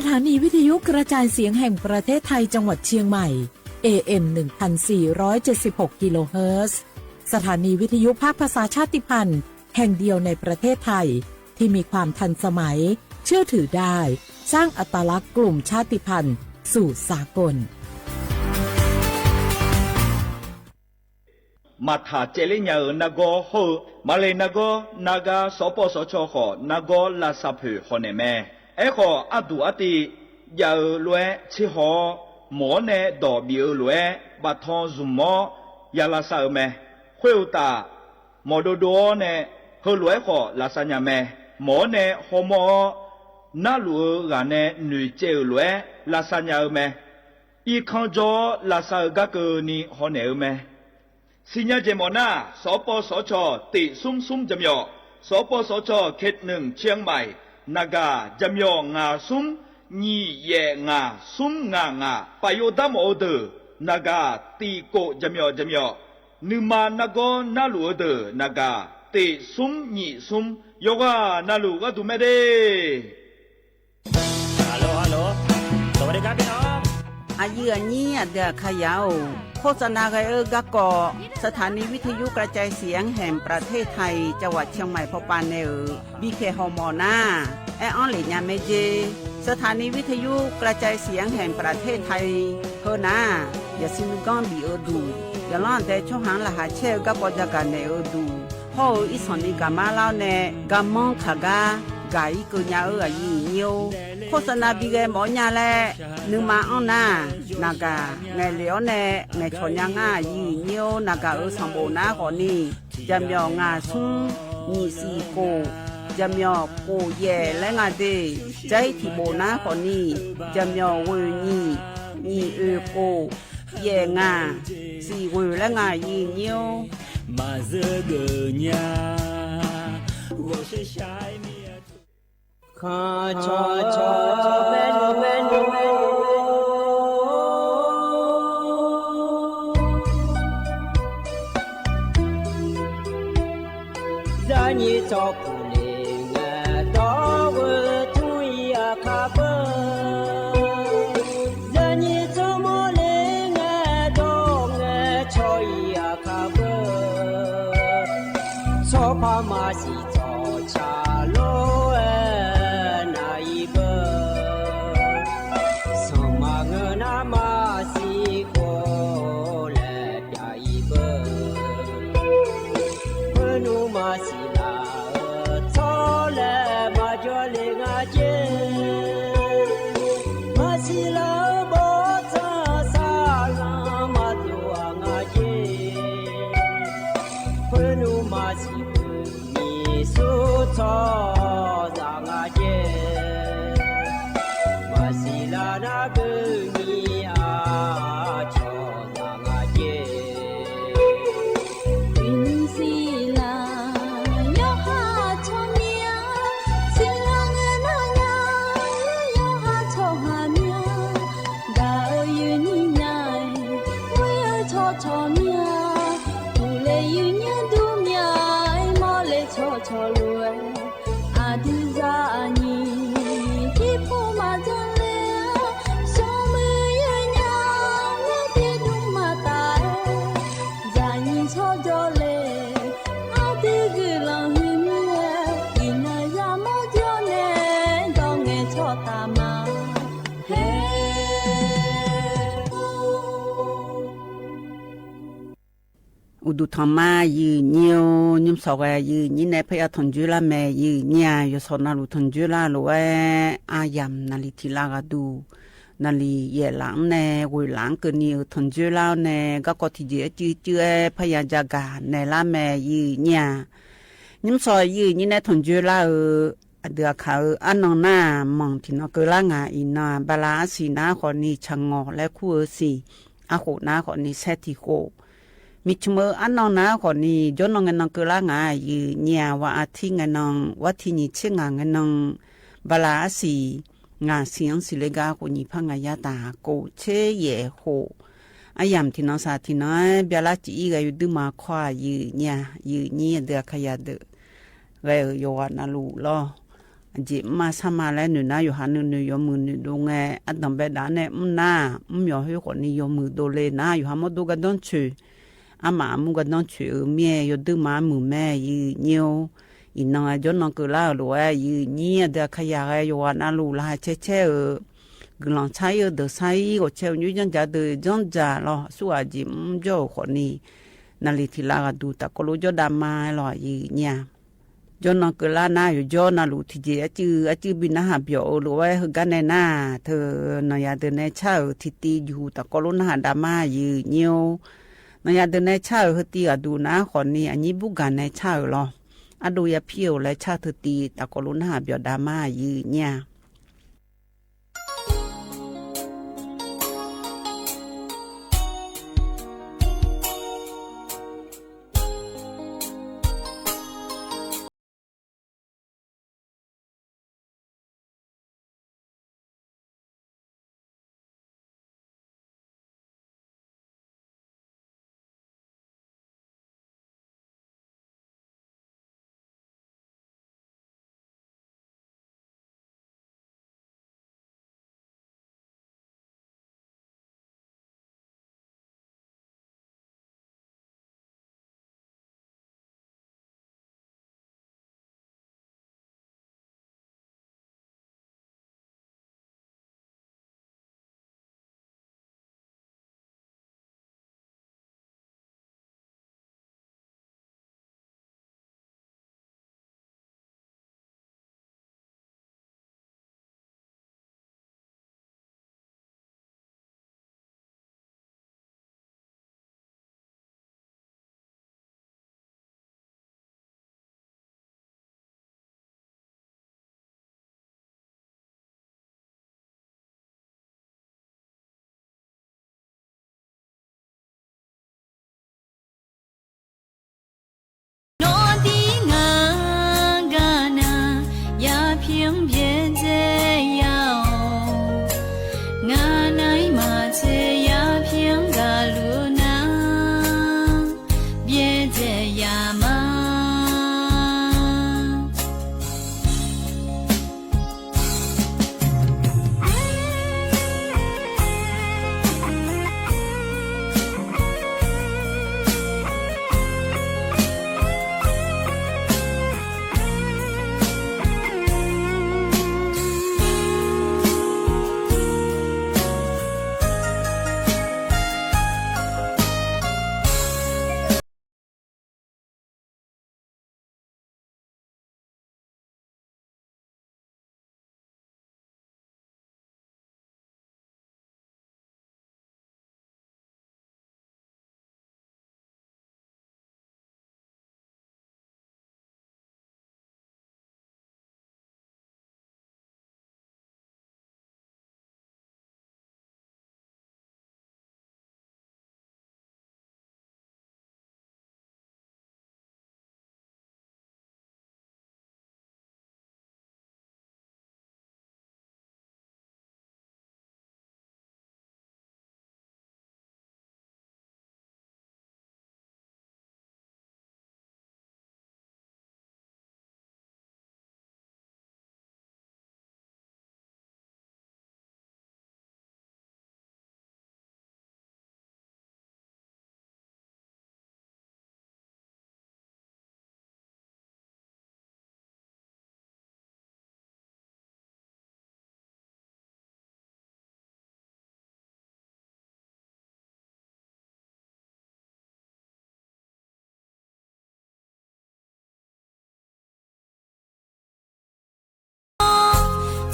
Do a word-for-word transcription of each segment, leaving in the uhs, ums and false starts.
สถานีวิทยุกระจายเสียงแห่งประเทศไทยจังหวัดเชียงใหม่ เอเอ็ม หนึ่งพันสี่ร้อยเจ็ดสิบหกกิโลเฮิรตซ์ สถานีวิทยุภาคภาษาชาติพันธุ์แห่งเดียวในประเทศไทย ที่มีความทันสมัย เชื่อถือได้ สร้างอัตลักษณ์กลุ่มชาติพันธุ์สู่สากล Maqtaq caevler nya-euq nargawr hawr-eu, maqle nargawr, nargar sawqpawv sawqcaw khawf nargawr lavsav poeq hawnaeq mae. Aerkhawf, arduq artiv jav-eu lof-aer tserhaw-awr, mawq-awr nae dawq bif-eu lof-aer baftan zmq-awr ya lavsav-eu mae. Khoeruqtaf, mawq dovdov-awr nae heulof-aer khawf lavsav nya mae. Mawq-awr nae hawmawr-awr, narluf-eu ghaq nae noeqcaev-euq lof-aer lavsav nya-eu mae. Irkanr jawr-awr lavsav-eu gar keuvni hawnaeq-eu mae. Siqnya jeq mawf nar, sawqpawv sawqcawq tiq smr smr jaqmyawf, sawqpawv sawqcawq เขตหนึ่ง เชียงใหม่ naqgaq jaqmyawf ngaq smr nyiq yaef ngaq smr ngaq ngaq, paf yov dar mawf-eu deuq naqgaq tiq kof jaqmyawf jaqmyawf, nuima nargawr narluf-eu deuq naqgaq tiq smr nyiq smr, yawqghaq navluf gharduq mae de. Aqyuif aqnyir aqdui aqkaqyaq-or, โฆษณา ghae-eu garkawv สถานีวิทยุกระจายเสียงแห่งประเทศไทย จังหวัดเชียงใหม่ pawpav nae-euq bipyaeq hawmawf nar, aer-anr lef nya mae jer. สถานีวิทยุกระจายเสียงแห่งประเทศไทย heu nar, yaqsiq nuiganr bif-eu duq, yaqlanr aqdae tsawrhaq-anr laqkhaq caer-eu garkawv jagaq naeq-eu duq hawr-eu, irsanqni gaqmar lar-awr nae garmanr kaq gar gaq-ir keuv nya-eu aqyuif aqnyir-or, โฆษณา bi ghae mawf-awr nya laer nuima anr nar, naqgaq ngaeqlef-awr nae ngaeqcawq nya ngar aqyuif aqnyir-or, naqgaq-euq sanqbof nar khawfni, jaqmyawf ngaq smr nyiq siq kof, jaqmyawf kof yaef laer nga de. Jar-ir tiq bof nar khawfni, jaqmyawf ghoeq nyiq, nyiq oeq kof, yaef ngaq, siq ghoeq laer nga aqyuif aqnyir-or. Maqzeur geuf nya, ghawqshaq shaq-aer mir-a. Khanq cawq cawq cawq maernmr maernmr, zarnyir tsawrkuq le ngae dawr ghoe tmr-ir aqkar beu. Zarnyir tsawrmawr le ngae dawr ngae cawq-ir aqkar beu. Tsawrpar maqsiq tsawqtsaq lof-aer nav-ir beu. Sanqma ngeur nar maqsiq khof laer pyav-ir beu. Khoernmr maqsiq laf-eu tsawrlae maqjawr le nga jer. Maqsiq laf-eu bawrtsanq saqlanq maqdov-aq nga jer. Khoernmr maqsiq khoermir smr tsawrhaqzaq nga jer. Maqsiq laf nar khoermir aqcawq zaq nga jer. Uiqnymr siqlaq yawqha tsawrmir-a, siqlaq ngae nar nya-eu yawqha tsawrhaq mir-a, gaq-eu yuifnyir nya-aer, ghoer-eu tsawrcawq mir-a, uqle yuifnyir dur mir-a, aer mawrle tsawrcawq lof-aer, aqdui zaqnyiq jirpov maqdzanr ler-a, smrmuiq yawnyaf-awr tiqdmr maqtaf-aer, zaqnyiq tsawrjawr le, aqdui guiqlanq huiq mir-aer, iqnan yamawr jawr nae dawq ngaeqcawq taf ma. Hae. Uqduq tanqma aqyuif aqnyir-or, nymr sawq ghae aqyuif aqnyir nae parya tanqjoer lar mae. Aqyuif aqnyir-aq, yawsawq navluf tanqjoer lar lof-aer aryamq naqli tiq lar ghaq duq, naqli yaef laf-anr nae ghoeq laf-anr keuvni-euq tanqjoer lar-awr nae garkawv tiqjeq-aer cuiv cuiv-aer parya jagaq naeq lar mae. Aqyuif aqnyir-aq, nymr sawq aqyuif aqnyir nae tanqjoer lar-eu aqdui aqkaq-eu arnan nar-aq, manq tiqnan keuvlar ngaq. Iqnan-aq, bala arsiq nar khawfni tsaqngawq laer kur-eu siq, arkhof nar khawfni saer tiq khof, miqcmq-eu arnan nar khawfni jawrnan ngae nan keuvlar ngaq. Aqyuif aqnyir-aq, waq artir ngae nan, waqtir nyiq tser ngaq ngae nan, bala arsiq ngaq siq-anr siqle gar khof nyiq par ngaq yar taq khof tser yaef khof, aryamq tiqnan saq tiqnan-aer byalar cif-ir ghae yawduir ma kawr-aq. Aqyuif aqnyir-aq, aqyuif aqnyir aqdui aqkaqyaq deuq ghae-euq yawqghaq navluf lawr. Aqjeq mrma sarma laer noeq nar, yawqha nuinoeq yawmuiq noeqdov ngae, ardanq bae daf-anr nae mr nar, mr myawq khoer khawfni yawmuiq dovle nar, yawqha mawrdo gardanr coeq, armaf armur gardanr coeq-eu mir-aer yawdui ma armuiq mae, aqyuif nyir-or. Iqnan-aer jawrnan keuvlar-euq lof-aer, aqyuif nyir aqdui aqkaqyaq ghae yawqghaq navluf laqkhaq caer caer-euq guiqlanq tsar-ir-eu deuq sar-ir, ghawqcae uqnyoer janrdzaq deuq janrdzaq lawr, aqsurghaq jeq mr jawr-euq khawfni, naqli tiq lav ghaqduq tafkawv lof jawr dav ma-aer lawr, aqyuif nyir-a. Jawrnan keuvlar nar, yawqjawr navluf tiqjeq arcuiv arcuiv bi narhaq byawq-eu lof-aer heugar nae nar, teu nanqyaq deuq nae car-euq tiqtiv jeqhuq tafkawv lof narhaq dav ma, aqyuif nyir-or. Nanqyaq deuq nae car-euq heutiv ghaqduq nar khawfni, aqnyir burgaq nae car-euq lawr. Ardov yapir-euq laer car teutiv tafkawv lof narhaq byawq dav ma, aqyuif nyir-a. Nawr dir ngaq-anr gar nar, yapyeq-anr byaerdzae ya-awq. Ngar nar-iq maqtsoeq, yapyeq-anr gaqluf nar, byaerdzae ya ma.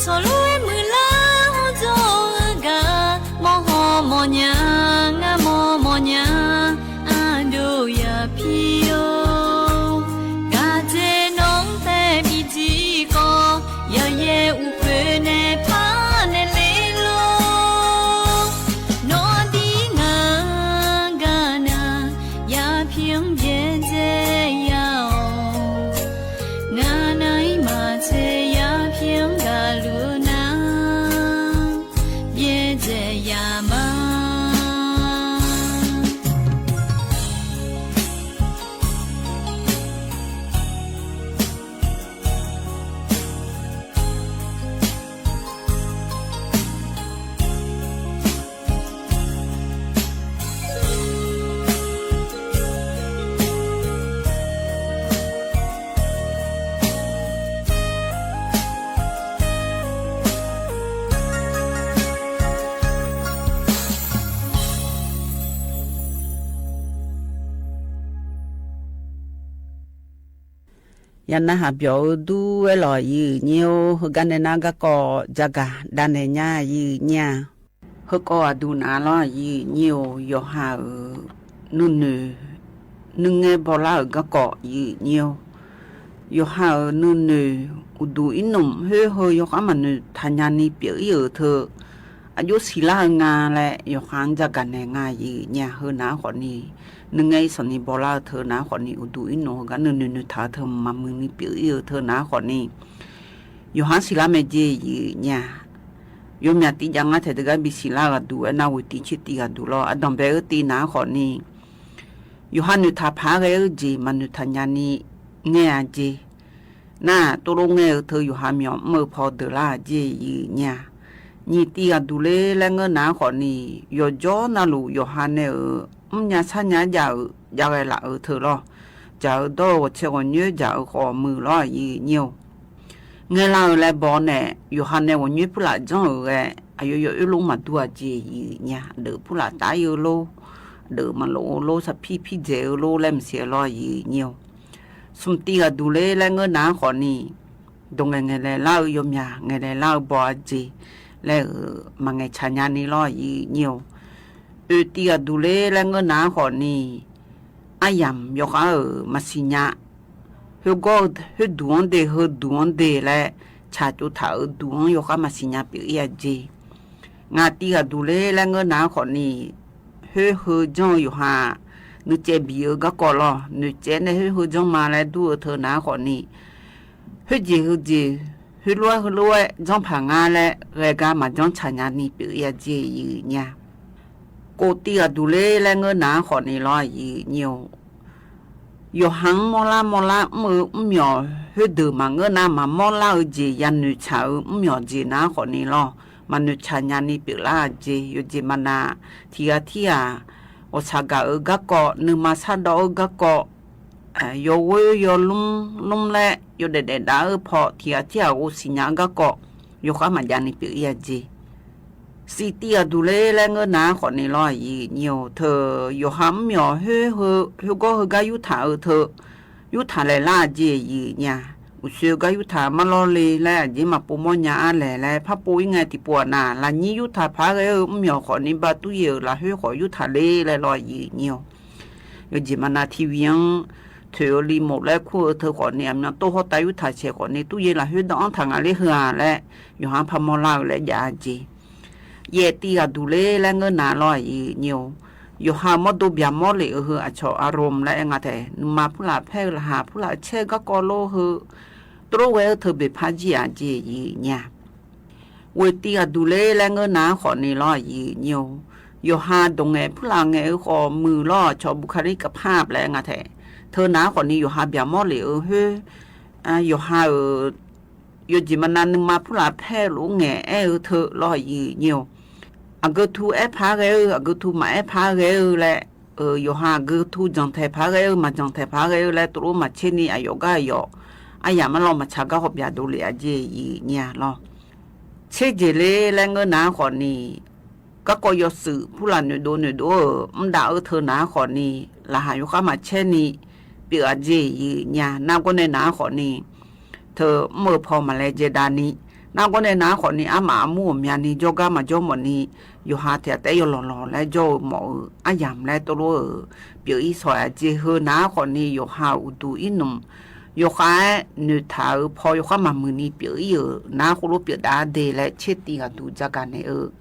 Tsawrlof-aer muiqlar-awr jawr-eu gaq, mawrhaw mawrnya, ngar mawr mawrnya, aqdov ya pir-or. Gaqdzae nawq-anr tae bi jiqkawv, yaqyaer uqpoeq nae par nae le lor. Nawr dir ngaq-anr gar nar, yapyeq-anr byaerdzae ya-awq. Ngar nar-iq maqtsoeq, yapyeq-anr gaqluf nar, Yanarhaq byawq-eu dur-aer lawq, aqyuif aqnyir-or. Heugar nae nar garkawv jagaq davnaeq nya, aqyuif aqnyir-a. Heukawv aqduq naf lawr, aqyuif aqnyir-or. Yawqha-euq nuinoeq nuingae bawlar-euq garkawv, aqyuif aqnyir-or. Yawqha-euq nuinoeq uqduq irnmq khoer heu yawkhar maqnoeq taqnya ni pyeuf-ir-euq teu, aqjox siqlar-eu nga laer yawqha-anr jagaq naeq nga, aqyuif aqnyir-a. Heu naf-anr khawfni nuingae irsanq ni bawlar-eu teu naf-anr khawfni uqduq irnmq heugar nuinoeq noeqtaq-eu teu maqmuiq ni pyeuf-ir-euq teu naf-anr khawfni yawqha-anr siqlar mae jeq, aqyuif aqnyir-a. Yawmyaq tiv jav ngar taeq deuq gar bisiqlar-eu aqduq aernar, ghoeqtiv tsertiv ghaqduq lawr. Ardanqbae-eu tiv naf-anr khawfni yawqha noeqtaq paq-aer ghae-eu jeq maqnoeq taqnya ni ngae-a jeq. Nar-aq, tovlof ngae-eu teu yawqha myawq mr-eu paw deuq lar-aq jeq, aqyuif aqnyir-a. Nyiq tiv ghaqduq ler laer ngeur naf-anr khawfni, yawqjawr navluf yawqha nae-euq mrnya sharnya jav-euq jav ghae laf-eu teu lawr. Dzaq-eu dawr-eu ghawqtsaev ghawqnyoer dzaq-eu khawf muiq lawr, aqyuif aqnyir-or. Ngaelar-eu laer baw nae yawqha nae ghawqnyoer purlaf janr-euq ghae, aqyawf yawoer lor maqdur-a jeq, aqyuif aqnyir-a. Aqdeuq purlaf taf-ir-eu lor, aqdeuq maqlof-eu lor, sarpir pirdzaeq-eu lor laer maqsiq-aer lawr, aqyuif aqnyir-or. Smq tiv ghaqduq ler laer ngeur naf-anr khawfni, dawq ngaeq ngaeq laeq lar-eu yawmyaq ngaeq laeq lar-eu baw-a jeq laer-euq maqngaeq tsaq nya ni lawr, aqyuif aqnyir-or. Oeq tiv ghaqduq ler laer ngeur naf-anr khawfni, aryamq yawkhar-euq maqsiq nya, khoergawr khoerduq-anr de heuduq-anr de laer tsaqtsov taq-euq duq-anr yawkhar maqsiq nya pyeuf-ir-a jeq. Ngaq tiv ghaqduq ler laer ngeur naf-anr khawfni, khoer heu janr-eu yawqha nuicaev bif-eu garkawv lawr. Noeqcaev nae khoer heu janr ma laer dur-eu teu naf-anr khawfni, khoerjeq heujeq, khoerlof-aer heulof-aer janr paq ngar laer ghae gar maqjanr tsaq nya ni pyeuf-ir-a jeq, aqyuif aqnyir-a. Kof tiv ghaqduq ler laer ngeur naf-anr khawfni lawr, aqyuif aqnyir-or. Yawqha-anr mawrlar mawrlar mr-eu mrmyawq khoerdeuq maqngeur nar, maqmawr lar-eu jeq yanoeq tsaq-eu mrmyawq jeq naf-anr khawfni lawr. Maqnoeq tsaq nya ni pyeuflar-aq jeq. Yawqjeq maqnav tiq ghaq tirghaq ghawqshaq gaq-eu garkawv, nuima shardawv-eu garkawv, yawghoer yawlmr lmr laer yawdaef daef dav-eu paw tiq ghaq tirghaq ghovsiq nya-eu garkawv, yawkhar maqjav ni pyeuf-ir-a jeq. Siq tiv ghaqduq ler laer ngeur naf-anr khawfni lawr, aqyuif aqnyir-or. Teu yawqha mrmyawq khoer heu khoergawr heugar yurtaq-eu teu, yurtaq laeq lar-aq jeq, aqyuif aqnyir-a. Uqshoe gar yurtaq marlawr le laer aqjeq maqpov mawrnya-ar laeq laer par pov-ir ngae tiqpov-aq nav, lafnyir yurtaq paq-aer ghae-eu mrmyawq khawfni ba tur yaeq-euq lafkhoer khawf yurtaq ler laer lawr, aqyuif aqnyir-or. Yawqjeq maqnav tiqviq-anr toeq-eu li mof laer kur-eu teu khawfni, aqmyan tov hawrtav yurtaq shaeq khawfni, tur yaeq lafkhoer danr-anr taq ngaq ler heu-aq laer, yawqha-anr par mawrlar-eu laer jav-a jeq. Yaef tiv ghaqduq ler laer ngeur naf lawr, aqyuif aqnyir-or. Yawqha mawrdo byaqmawr lef-eu heu aqcawq aqromq laer aer nga taef, nuima purlaf paer-eu laqkhaq purlaf caer-eu garkawv lor heu, tov lof ghae-eu teu beqpar jir-aq jeq, aqyuif aqnyir-a. Ghoeq tiv ghaqduq ler laer ngeur naf-anr khawfni lawr, aqyuif aqnyir-or. Yawqha dawq ngaeq purlaf ngaeq-eu khawf muiq lawr, aqcawq บุคลิกภาพ laer aer nga taef. Teu naf-anr khawfni yawqha byaqmawr lef-eu khoer, yawqha-euq yawqjeq maqnav nuima purlaf paer-eu lof-aer ngaeq-aer-eu teu lawr, aqyuif aqnyir-or. Aqgeu tu aer paq-aer ghae-eu, aqgeu tu maqaer paq-aer ghae-eu laer, yawqha aqgeu tu janqtaeq paq-aer ghae-eu, maqjanqtaeq paq-aer ghae-eu laer tovlof maqtser ni aqyawf gar aqyawf aryamq arlawr maqtsaq gar hawbya dovlef-aq jeq, aqyuif aqnyir-a lawr. Tserjeq ler laer ngeur naf-anr khawfni, garkawv yawshuif purlaf noeqdov noeqdov-euq mrdav-eu teu naf-anr khawfni, laqkhaq yawkhar maqcaer ni pyeuf-aq jeq, aqyuif aqnyir-a. Nargawr nae naf-anr khawfni, teu mr-eu paw maqlaejae davni, nargawr nae naf-anr khawfni armaf armur ghawqmyani jawrgar maqjawr mawfni, yawqha tiq ghaq taef-aer yawlawq lawq laer jawr-eu mawf-euq aryamq laer tovlof-euq pyeuf-ir shawq-aq jeq heu naf-anr khawfni, yawqha-euq uqduq irnmq yawkhav-aer noeqtaq-euq paw yawkhar maqmuiq ni pyeuf-ir-euq nar, khoerlof pyeufdav-ar de laer tsertiv ghaqduq jagaq naeq-eu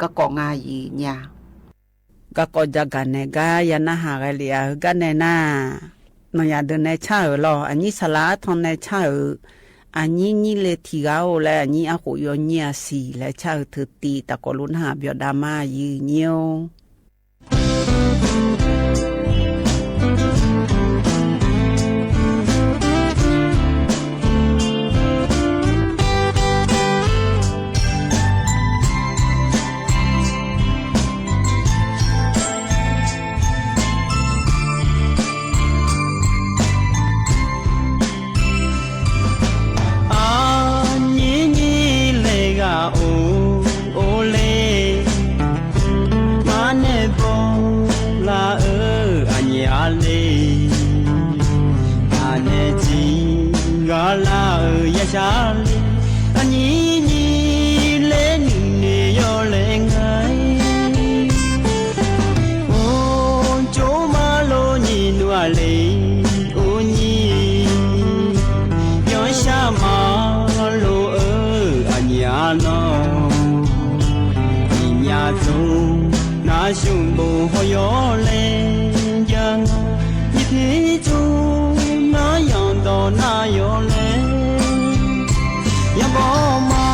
garkawv ngar, aqyuif aqnyir-a. Garkawv jagaq naeq gar yanarhaq ghae lef-aq, heugar nae nar, nawnyaf deuq nae car-euq lawr, aqnyir saqlaq artan nae car-euq, aqnyir nyir le tiq ghaq-or laer, aqnyir arkhof yawnyir-a siq laer car-eu teu tiv tafkawv lof narhaq byawqdav ma, aqyuif aqnyir-or. Aqnyir nyir le ghaq or, or le. Maq lar-euq yashar le, aqnyir nyir laer nuinoeq yawlaeq nga-ir. Or, jawrma lor nyiq nmr-aq le, or nyir, yanshar ma lof-eu aqnyir-a nawr, iqnyar tsov nar shmq bof haw yawlaeq ja nga. Nyiq tiq tsov nar yanqdawq nar yawlaeq, yaqbawr ma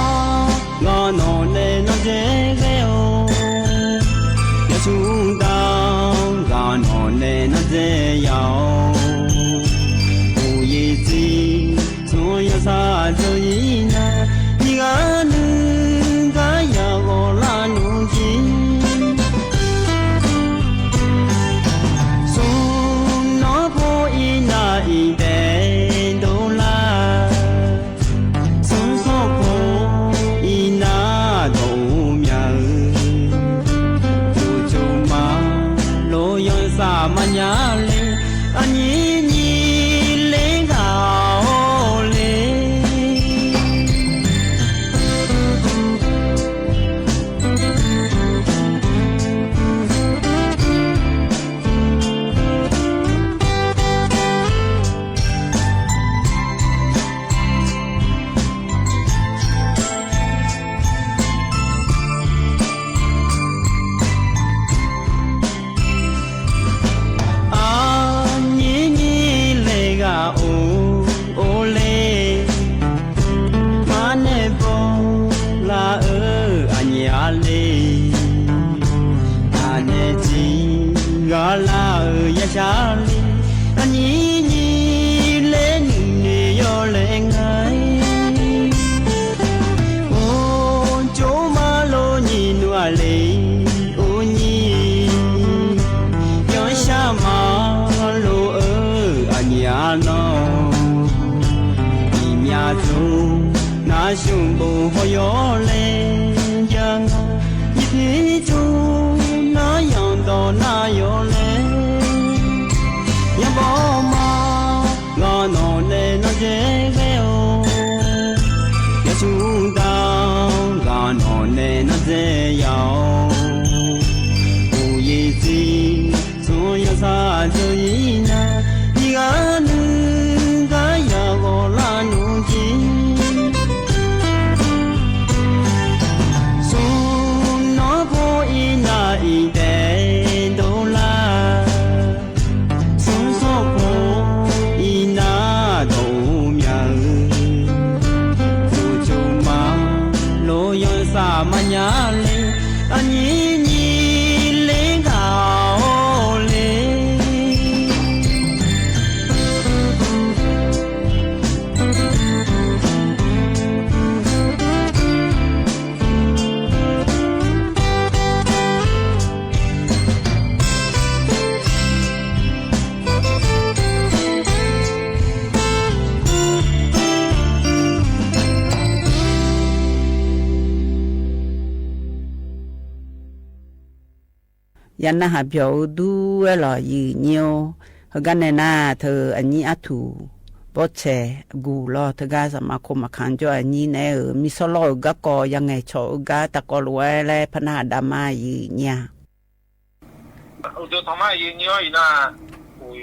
ghaq nawq nae nar dzae ghae-awr, yawshuq daq ghaq nawq nae nar dzae ya-awr, uqyir tser tsov yawsar dzeur-ir nar, tiq ghaq nuiv gar yaq ghawq lar nmr jir. Smq nawr paw iqnav iq taef dov lar, smq sanr paw iqnav dawq-eu mya-eu, uqcuf ma lof yanshaq ma nya le, aqnyir nyir laer ghaq-awr le. Aqnyir nyir laer ghaq-or, or le. Mar nae baw lar-euq aqnyir-a le, aqnae tiq ghaq lar-euq yashar le, aqnyir nyir laer nuinoeq yawlaeq nga-ir. Or, jawrma lor nyiq nmr-aq le, or nyir, yanshar ma lof-eu aqnyir-a nawr, iqmyar tsov nar shmq bof haw yawlaeq ja nga. Nyiq tiq tsov nar yanqdawq nar yawlaeq, yaqbawr ma ghaq nawq nae nar dzae ghae-awr, yawshuq daq ghaq nawq nae nar dzae ya-awr, uqyir tser tsov yawsar dzeur-ir nar, tiq ghaq nuiv gar yaq ghawq lar nmr jir. Smq nawr paw iqnav iq taef dov lar, smq sanr paw iqnav dawq-eu mya-eu, uqcuf ma lof yanshaq ma nya le, aqnyir nyir laer ghaq-awr le. Yawnar haq byawq-eu dur-aer lawq, yiq nyir-or. Heugar nae nar, teu aqnyir artuq bawrtsaeq guq lawr, teugar saqmaq kov maqkaq jawr aqnyir naeq-aer-euq mirsanr lawr-euq garkawv, yangaeq cawq-eu gar taqkawv lof-aer laer parnar haq dav ma, yiq nyir-a. Uqduq tanqma yiq nyir-awr iqnan,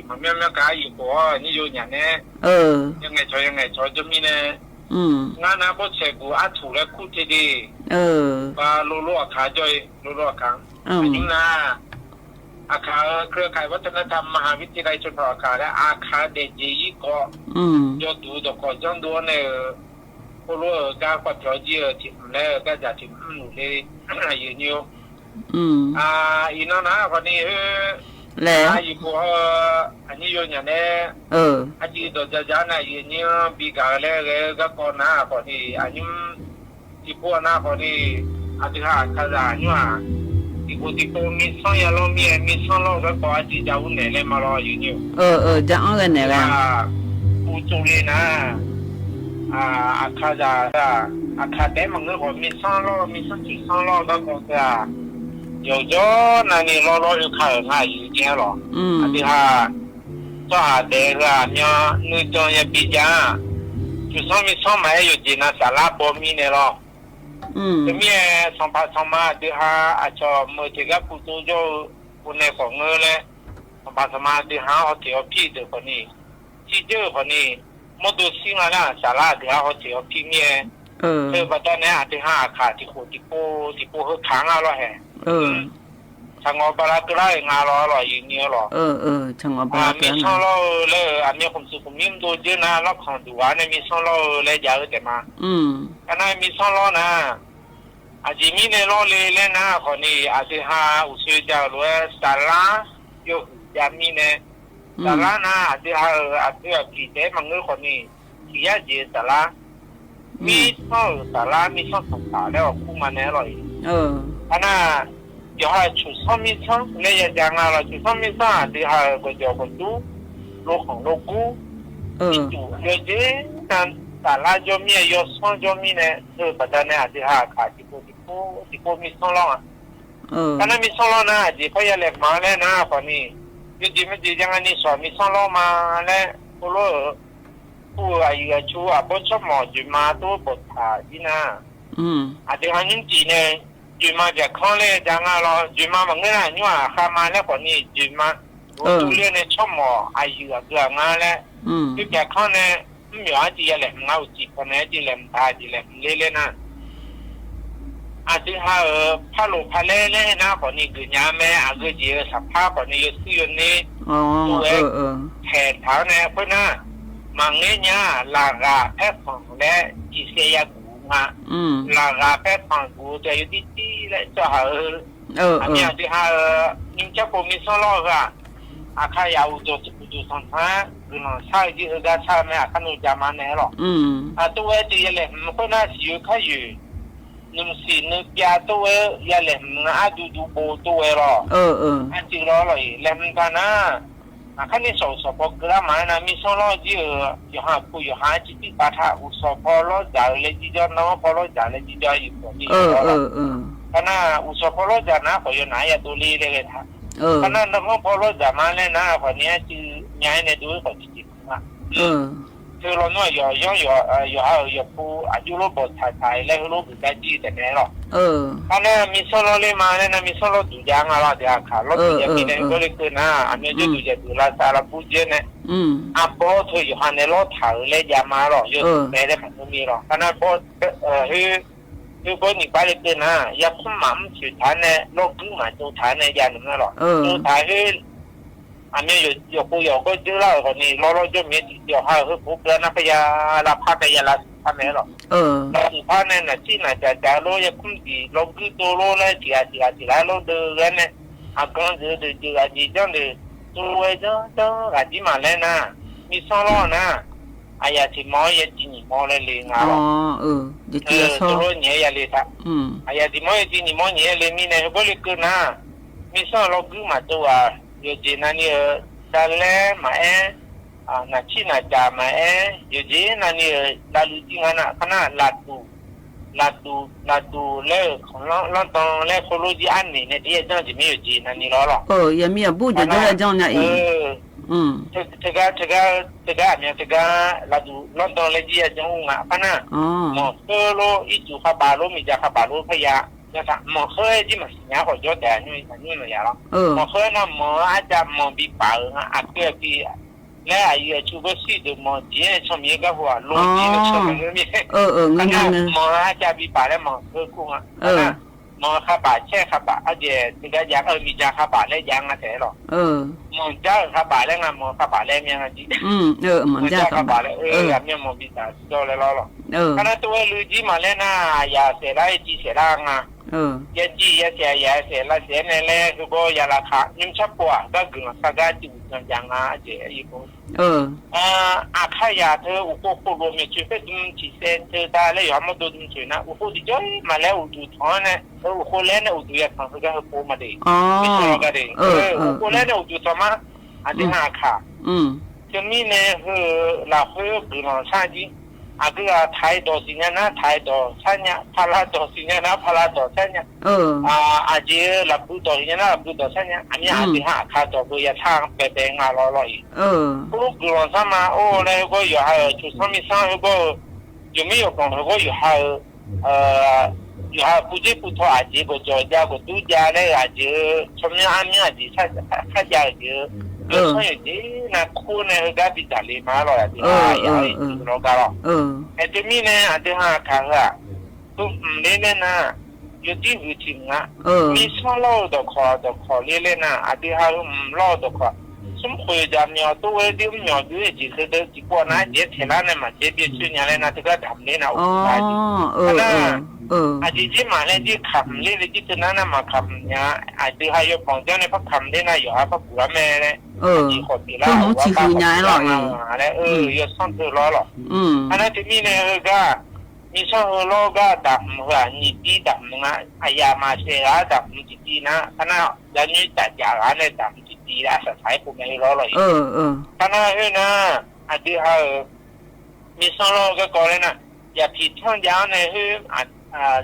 maqmyanr myanr kaq-aer yiq khof-awr aqnyir yawnyaf nae, yangaeq cawq yangaeq cawq jawr mirnae, ngar nar bawrtsaeq guq artuq laer kur te de. Ba lolor aqkaq jawr-e, lolor aqkaq. Aqnymr nar, aqkaq-euq เครือข่ายวัฒนธรรมมหาวิทยาลัยชนเผ่าอาขา laer aqkaq-eu daefjeq-ir kawv, yawduq dawqkawq janrdov-awr nae-euq, khoerlof-euq gar kawv pyawq jir-eu tiq hmq laer-euq gardzaq tiq hmq luf le, yiq nyir-or. Iqnan nar khawfni, laer, yiq khof-awr aqnyir yawnyaf nae, arciv dawq ja ja-awr nae yiq nyir-anr bi gaq-eu laer ghae-eu garkawv nar khawfni, aqnymr tiqpov-a nar khawfni, aqdui ha aqkaqzaq nymr-aq, tiqpov tiqpov mirsanr ya lawr mir-aer mirsanr lawr-eu garkawv arciv ja ur naeq laer ma lawr, yiq nyir-or. Jar-anr ghae naeq-a. Uqtsov le nar, aqkaqzaq-aq, aqkaq taef-aer maqngeur khawf mirsanr lawr-eu mirsanr tsuifsanr lawr-eu garkawv teu-aq, yawqjawr navni lawrlawr oeka-euq nga, yiq nyir-a lawq. Aqdui ha tsawrhaq daef-eu heu-aq, myan nuijan yabi jav-a. Coqsanr mirsanr maqaer yawqjeq nav saflar baw mirnae lawr. Teumirnae sanqpaq sanqma aqdui ha aqcawq meuq tiq gar puv tsov jawr-eu, uvnae khawf ngeur laer, sanqpaq sanqma aqdui ha-anr hawteq hawpir deuq khawfni, shirdzeur-euq khawfni, mawrdo shir nga nar saflar aqdui ha hawteq hawpir mirnae, teu baqdanae aqdui ha aqkaq tiqkhof tiqpov tiqpov heu kaq-anr nga lawr hae. Tsaqngawq bala keuvlar-euq nga lawr lawq, iqni-eu lawq. Mirsanr lawr-eu laer-euq aqmyan khmqtsuif khmqmir mrdov dzeur nar lawrkanq duq ghaq-anr nae mirsanr lawr-eu laer jav-eu taef ma. Aernar mirsanr lawr nar, aqjeq mirnae lawr le laer nar khawfni, aqdui ha uqshoe jav-euq lof-aer saflar yawhuiq jav mirnae, saflar nar aqdui ha-euq aqpoeq aqpiq taef-aer maqngeur khawfni, tiq yar jeq-eu saflar, mirsanr-euq saflar mirsanr tanqtaq laer awq kur ma nae lawq-iq. Aernar, yawqha coqsanr mirsanr laer ya jav nga lawq. Coqsanr mirsanr aqdui ha-euq gawqjawq gawqdur, lokhanq logur, ircuf yawjeq nav saflar jawr mir-aer yawsanr jawr mirnae, teu baqdanae aqdui ha aqkaq tiqpov tiqpov tiqpov mirsanr lawr nga. Aernar mirsanr lawr nar aqjeq par ya laeqhmq-a laer nar khawfni, yawjeq maqjeq jav nga ni shawq mirsanr lawr ma laer, heulof-euq kur-eu aqyuif aqtsu aqbawr tsawrmawq joeqma tov-aer bawqtaq jir nar, aqdui ha nymr tiq nae joeqma byaqkanr laer jav nga lawr. Joeqma maqngeur nar nymr-aq khavma laer khawfni joeqma, ur durler nae tsawrmawq aqyuif aqgeu-aq nga laer, khoer byaqkanr nae mr myawq-anr civ ya laeqhmq nga, uqcif pawnae-aer civ laeqhmq taq jeq laeqhmq ler laer nar, aqdui ha-euq parloq palaer laer nar khawfni geufnya mae. Aqgeu jeq-eu saqpar khawfni yawshuir yawner tov-aer taeqtaq-anr nae khoernar, maqngaer nya. Laqghaq paerkhanq laer tiqsaev ya guf-eu nga. Laqghaq paerkhanq guf-eu taef yawdir tir laer tsawrhaq-eu, aqmyan aqdui ha-eu nymr carpov mirsanr lawr-eu heu-aq, aqkar yaf uqdzawq tiqkuq duq tanqtanq-aer guiqlanq shar-eu jir heugar shar-eu mae. Aqkar nmr jama nae-aer lawq. Aq tov-aer tiq ya laeqhmq khoernar siq-eu kar yoeq, nmqsiq nuipyav tov-aer ya laeqhmq nga. Arduq duq bov tov-aer lawq. Arcuiv lawr lawq-iq laeqhmq taq nar, aqkar nir shawq uqshawq paw keuvlar maqaer nar mirsanr lawr jir-euq yawqha aqpov yawqha-aer civ tiv pav taq uqshawq paw lawr dzaq-eu laer jir jawr, nanr paw lawr dzaq laer jir jawr, aqyuif khawfni lawr. Aernar uqshawq paw lawr dzaq nar khawf yawnaf-aer ya dovler laer ghae taq. Aernar nanr paw lawr dzaq ma laer nar khawfni arcuiv nya-aer nae dov-aer khawf tiqjeq nga. Teu lawnmr-aq yawqyanr yawqha-euq yawqpu aqjox lof bawqtsaq tsaq-iq laer heulof geufgar jir taef mae lawq. Aernar mirsanr lawr ler ma laer nar mirsanr lawr duq jav nga lawr. Aqdui aqkaq lawr duq jav mirnae heugar le keuv nar aqmyan jawrduq jaqduq lavsav lavbur dzer nae, arbawr teu yawqha nae lawr taq-euq laer jav ma lawq. Yawduq mae laer maqngeur mir lawq. Aernar bawr, khoer, khoer bawr nyiq bar le keuv nar yarkmr maqmr toeq taq-aer nae lawrguir maqtsov taq-aer nae jav nmr-aer lawq. Tsov taq khoer aqmyan yawqpov yawqgawr dzeur lar-euq khawfni lawr lawr jawr mir-aer tiqjeq yawqha-euq heupov geur nar parya lavpar tae ya lavsuf par mae-aer lawq. Lavsuf par nae naqcir naqjaq jaq-eu lor yarkmr diq lawrguir tsov lor laer tiq ghaq tiq ghaq tiq ghaq-aer lawr deuv ghae nae, aqgan deuq deuq deuq aqjeq janr deuq tsov-aer janr janr ghaq jir maqlaer nar, mirsanr lawr nar, aqyaf tiq mawr-aer ya civ nyiq mawr laer le nga lawq. Tsov lor nyiq-aer ya le taq. Aqyaf tiq mawr ya civ nyiq mawr nyiq-aer le mirnae heugar le keuv nar, mirsanr-euq lawrguir maqtsov ghaq yawqjeq navni-euq davlaer maqaer, naqcir naqjaq maqaer, yawqjeq navni-euq lavluiv jir nga nar, kar nar lafduq, lafduq lafduq laer-euq khanqlanr lanrdan laer heulof jir arniq nae tiq ya janr jeq mir yawqjeq navni lawr lawq. Yaqmir yaqbur jeq jawr ya janr nya-iq. Teugar teugar teugar aqmyan teugar lafduq lanrdan laer jir ya janr ur nga kar nar, manq khoer lor ircuf khavbaf lor miqdzaq khavbaf lor parya, manq khoer-aer jir maqsiq nya khawf jawr taef aqnymr aqnymr maqya lawr. Manq khoer nar manq-eu arjav manq bi paf-euq nga aqkeuv aqbi laer aqyuif aqtsu gawr shir deuq manq jeq-aer canmiq-aer gar hu-aq lor jir-aer canmiq-aer mir. Kar nar manq-eu arjav bi paf laer manq khoer kur nga kar nar, manq-eu khavbaf caer khavbaf arjaeq teugar jav-eu miqdzaq khavbaf laer jav nga taef-aer lawq. Manq jar-euq khavbaf laer nga manq-eu khavbaf laer mya nga jir. Manq jar khavbaf laer-eu aqmyan manq bi dzaq jawr laer lawr lawq. Kar nar tov-aer luiv jir maqlaer nar, yaq saef lar-aer civ saef lar nga. Ya civ ya saef yaq saef lar saef-aer nae laer heugar ya lavkaq nymr carpov-aq gar guiqlanq sar gar civ uqdzan jav nga arjaeq-aer yawpov. Aqkar yaq teu uqkhov khov lof myawqtsoeq khoer dm tiq saev teu ta laer yawqha mawrdo dm toeq nar uqkhov tiqjawr-ir maqlaer uqduq tanq-anr nae, uqkhov laer nae uqduq ya tanq heugar heupov ma de. Uqkhov laer nae uqduq tanq ma. Aqdui ha aqkaq. Teumirnae heu-euq lafkhoer guiqlanq shar jir. Aqgeu ghaq taq-aer dawq siqnya nar taq-aer dawq shar nya, paqlav dawq siqnya nar paqlav dawq shar nya. Aqjeq-eu lafbui dawq siqnya nar lafbui dawq shar nya. Aqmyan aqdui ha aqkaq dawq beu ya shar-anr baebae nga lawr lawr-iq. Khoerlof guiqlanq shar ma or laer heugar yawqha-euq coqsanr mirsanr heugar-eu yawqmir yawqganq heugar yawqha-euq, yawqha-euq puvdzer puvtaw aqjeq gawqjawq jav gawqdur jav laer-eu aqjeq-eu tsawrmyanr armyanr aqjeq sar kharjav-euq jeq-eu, yawsanr yawqjeq nav kur nae heugar bi daqle ma lawq, aqdui-a, yaq-eu iqtui lawr gar lawq. Aerteumirnae aqdui ha kaq heu-aq, heu mqler nae nar, yawdir huiq tiq mq-a. Mirsanr lawr-eu dawqkawq dawqkawq ler laer nar, aqdui ha heu mq lawr-eu dawqkawq, smrkhoeq jaqmyawf tov-aer dir mrmyawf byoe jeq heudeuq tiqpov nar, jeq taeqlar nae maqjaer byae coer nya laer nar, teugar damq ler nar, oq lar jeq. Nar, aqjeq jir maqlaer jir kamq ler le jir teunar nar, maqkamq nya. Aqdui ha yawbanq janr nae par kamq ler nar, yawqha par guq lar mae laer, aqjeq khawf pyeuflar, aqjeq khawf pyeuflar nga laer, yawsanr teu lawr lawq. Arnar teumirnae heugar, mirsanr heu lawr gar daqhmq heu-aq, nyiq dir daqhmq nga. Aqyaf maqsaef ghaq-ar daqhmq tiqtiv nar, arnar, zanyoer taf jaf ghaq-ar nae daqhmq tiqtiv laer arsaq saq-aer pov mae heu lawr lawq-iq. Arnar khoernar, aqdui ha-euq mirsanr lawr-eu garkawv laer nar, yaqpiq tanrjav-anr nae khoer,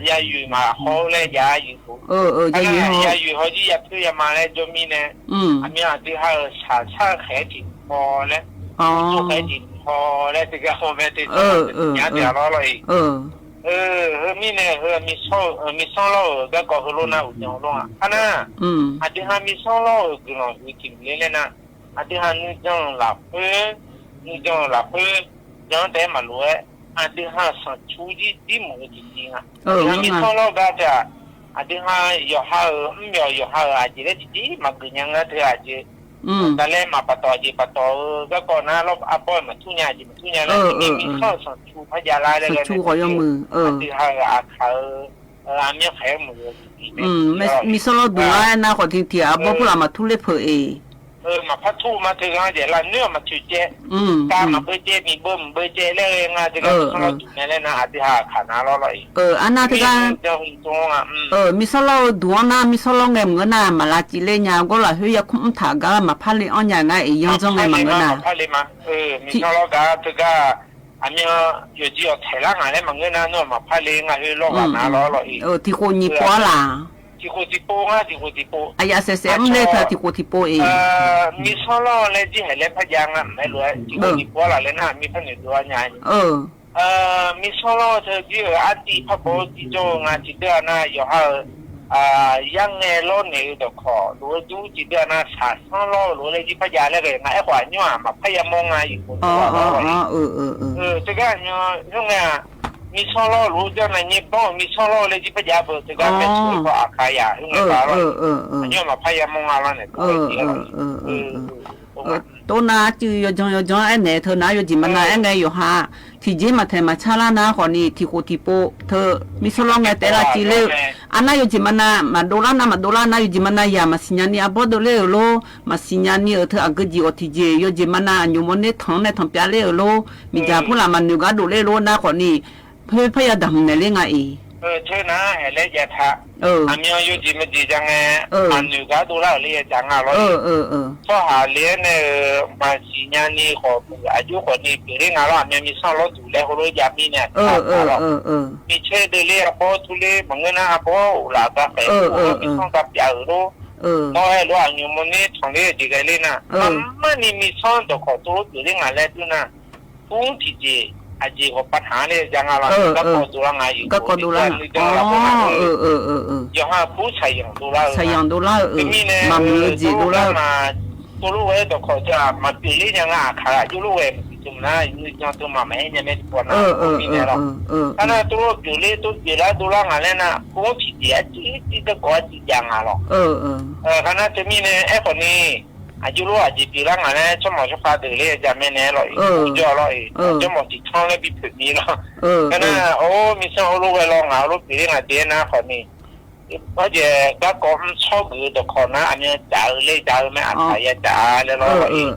yayoeq maqhaw-eu laer jav-ar yoeq khof. Arnar yayoeq haw jir yapoer yama laer jawr mirnae, aqmyan aqdui ha-euq shaqshar-eu khaeq-aer tiq mq haw laer, uqtsov khaeq-aer tiq mq haw laer teugar haw mae, teugar nya taef-a lawr lawr-iq. Heu mirnae heu mirsanr lawr-euq garkawv heulof nar uqdzan lawr-a. Arnar, aqdui ha mirsanr lawr-euq guiqlanq huiq tiq mq ler laer nar, aqdui ha nuijan-euq lafkhoer, nuijan-euq lafkhoer, jan-anr taef-aer maqlof-aer, aqdui ha-euq sanqcu jir dir mq-eu tiqtiv nga. Aqdui ha mirsanr lawr gar teu-aq, aqdui ha yawqha-euq mrmyawf yawqha-euq aqjeq laer tiqtiv maqgeuf nya ngar teu aqjeq, daqlaer maq paftawf aqjeq paftawf-eu garkawv nar, lawr arbawr-iq maqtur nya aqjeq maqtur nya laer, mirsanr-euq sanqcu par jav lar laer ghae nae, aqdui ha-euq aqkaq-eu, aqmyan khaeq-aer muiq-eu mirsanr lawr duq lar-aer nar khawf tiq tiq arbawr purlaf maqtur ler peuq-eq. Maqpar tur ma teu ghanr jeq lavnoer-aq maqtoeq caev, kav maqbeu caev, miqbeu maqbeu caev laer ghae nga teu gar mirsanr lawr duq mae laer nar, aqdui ha aqkaq nar lawr lawr-iq. Arnar teu gar, mirsanr lawr-eu duq-anr nar mirsanr lawr ngae maqngeur nar, maqlav civler nya gawr lafkhoer yarkmr mr taq gar maqpar le anr nya ngar-iq, yanr janr ngae maqngeur nar. Mirsanr lawr gar teu gar, aqmyan yawqjeq awqtaeq lar ngaq laer maqngeur nar, nawr maqpar le ngaq khoer lawr ghaq nar lawr lawr-iq. Tiqkhof nyiq pov-ar laq? Tiqkhof tiqpov ngar, tiqkhof tiqpov. Aqyaf saef saef mr ler teu tiqkhof tiqpov-iq. Mirsanr lawr laer jir haeq laer par jav nga mq-aer lof-aer tiqkhof tiqpov-ar laq laer nar, mirpar noeqdov-ar nya. Mirsanr lawr teu jir-euq artiv par baw-eu jir jawr-eu nga tiqdeuq-aq nar, yawqha-euq yarngae lawrnaeq-eu dawqkawq lof-aer dur tiqdeuq-aq nar, shaqsanr lawr-eu lof-aer laer jir par jav laer ghae nga. Aerkhawf aqnymr-aq maqpar yamawr nga, iqkhof lawr-a. Teugar aqmyan khoerngae-aq, mirsanr lawr-eu lof-aer janr nar, nyaer banr-euq mirsanr lawr-eu laer jir par jav beu teugar maeqtsoeq-eu paw aqkaq yaq khoerngae ba lawr-iq. Aqnymr maqpar yamawr nga lawr naeq tov-aer jeq-a lawr-iq. Tov nar arcuiv yawjan yawjan aernaeq teu nar, yawjeq maqnav aerngae yawqha tiqjeq maqtaeq maqtsar lar nar khawfni, tiqkhof tiqpov teu mirsanr lawr ngae taef-aer lar civler-eu. Arnar yawjeq maqnav maqdov lar nar, maqdov lar nar, yawjeq maqnav yaq maqsiq nya ni arbawr dovler-euq lor. Maqsiq nya ni-euq teu aqgeu jeq awq tiqjeq yawjeq maqnav aqnymr mawrner tanq-anr nae tanq pyav ler-euq lor. Miqdzaq purlaf maqnoeq gar dovler lor nar khawfni, khoer parya daqhmq naeq ler nga-iq. Teu nar haeq laer jav taq. Aqmyan yawjeq maqjeq jav ngae, maqnoeq gar dovlar-euq laer ya dzaq nga lawr-iq. Tsawrhaq le-aer nae-euq maqsiq nya ni khawf, aqjox khawfni pyeufler nga lawr. Aqmyan mirsanr lawr duq laer heulof jav mirnae, micaer deuvler arbawr turler maqngeur nar, arbawr uqlaf gar khaeq-eu mirsanr gar pyav-euq lor. Nawr aer lof-aer aqnymr mawrner tanqler-eu jeq ghae ler nar, maqmar ni mirsanr dawqkawq tov lof pyeufler nga laer dur nar, pur tiqjeq aqjeq ghawqpav taq-anr ler ya dzaq nga lawr. Garkawv dovlar nga-iq, garkawv dovlar nga. Yawqha pur saqyanq dovlar-eu, saqyanq dovlar-eu, teumirnae maqmuiq-eu jeq dovlar-eu, tov lof ghae-aer dawqkawq teu-aq maqpyeufler nya nga. Aqkaq aqjox lof ghae maqpyeuf teu maqnar, nuijan teu maqmaq-aer nya mae tiqpov nar, mirnae lawr. Arnar tov lof pyeufler tov pyeuflar dovlar nga laer nar, pur tiqjeq arcuiv tiv garkawv arcuiv jav nga lawr. Kharnar teumirnae aerkhawfni, aqjox lof aqjeq pyeuflar nga laer tsawrmawq tsawrkhav deuq ler ya dzaq mae nae lawr-iq, jawr lawr-iq, jawrmawq tiqtanr laer bi poeq mir lawr. Kharnar or mirsanr heulof ghae lawr ngaq heulof pyeufler nga jeq-aer nar khawfni, hawjeq garkawv mr tsawr geuf-eu dawqkawq nar, aqmyan dzaq-eu laer dzaq-eu mae, aqkaq ya dzaq laer lawr-iq,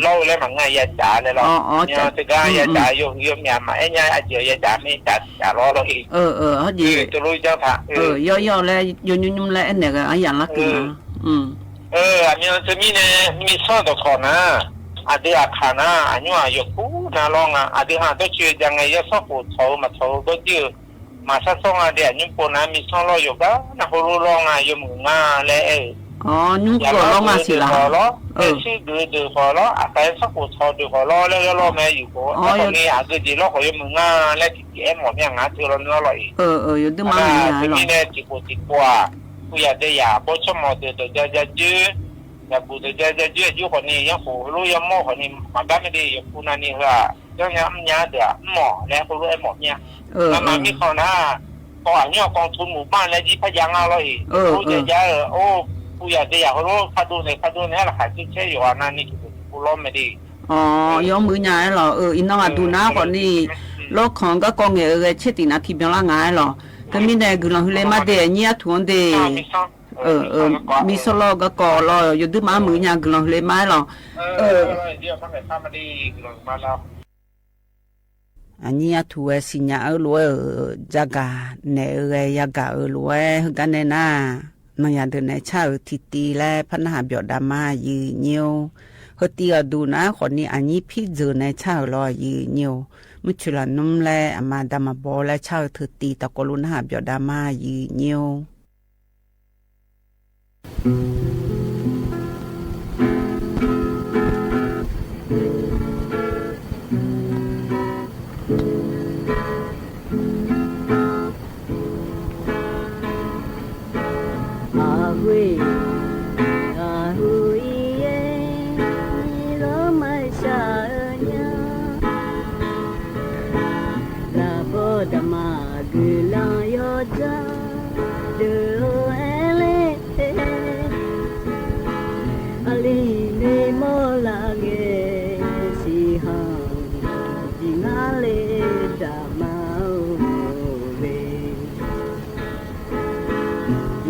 lawr-eu laer maqngeur ya dzaq laer lawr. Aqmyan teugar ya dzaq yawhuiq yawmyaq maqaer nya aqjeq ya dzaq mae, dzaq dzaq lawr lawr-iq. Teulof janr taq. Yawr yawr laer yawnymr nymr laer aernaeq ghae-anr yaf lar keuv nga. Aqmyan teumirnae mirsanr dawqkawq nar, aqdui aqkaq nar, aqnymr-aq yawqkur nav lawr nga. Aqdui ha dawrcoeni jav ngae yawsanr khof tawq-eu maqtawq-eu gawrjir-eu maqsar sawr nga de. Aqnymr pov nar mirsanr lawr yawqgar nar heulof lawr nga, yawmuiq nga laer aer-eu Awr, nymr keuv-awr lawr nga siq laq. Aer shuir geuf-eu deuq khawf lawr, aqkaq-aer sarkhof tawq deuq khawf lawr laer gharlawr mae yuf khawf. Aerkhawf ni aqgeu jeq lawr khawf yawmuiq nga laer tiqjeq aermawf mir-a, ngar teu lawr nmr-awr lawr-iq. Yawduir mar-a, teumirnae tiqkhof tiqkhof-aq, puq yaq dae yaq bawr tsawrmawq deuq dawqja ja joer, yaqbuq dawqja ja joer aqjox khawf ni yanrkhof heulof yamawr khawf ni maqgar mae de, yawqpu navni heu-aq janrnya mrnya deuq-aq mrmawf laer heulof aermawf mir-a. Ngamaf mirkhanq nar, kawv aqnymr-aq kawv tmr muq bar laer jir par jav ngar lawr-iq. Or, jaev jav-eu, or, puq yaq dae yaq heulof pardov naeq pardov naeq-aer laqkhaq caer caer yawqghaq navni tiqkhof tiqkhof lawr mae de. Awr, yawmuiq nya-aer lawq. Iqnan aqduq nar khawf ni, lawrkhanq garkawv ngaeq-eu ghae caer tiq nav tiqbyan lar nga-aer lawq. Teumirnae guiqlanq huiqle mar de, aqnyir artuq-anr de. Misanr lawr garkawv lawr, yawduir mar muiq nya guiqlanq huiqle mar-aer lawq. Aqnyir artuq ghae siqnya-eu lof-aer-euq jagaq naeq-eu ghae yagaq-euq lof-aer heugar nae nar, nanqyaq deuq nae car-euq tiqtiv laer par narhaq byawf dav ma, aqyuif nyir-or. Heu tiv ghaqduq nar khawf ni aqnyir pirdzeuq nae car-euq lawr, aqyuif nyir-or. Murcoeq lafnmr laer aqma da maqbaw laer car-eu teu tiv taqkawv lof narhaq byawf dav ma, aqyuif nyir-or. Aqghoe aqghoe-aer, lawrma shaq-eu nya. Lafbawr daqmar guiqlanq yawdzanr deuq-or aer ler. Aqli noeqmawr laf ngae siqkhanq jeq ngar le daqmar-or le.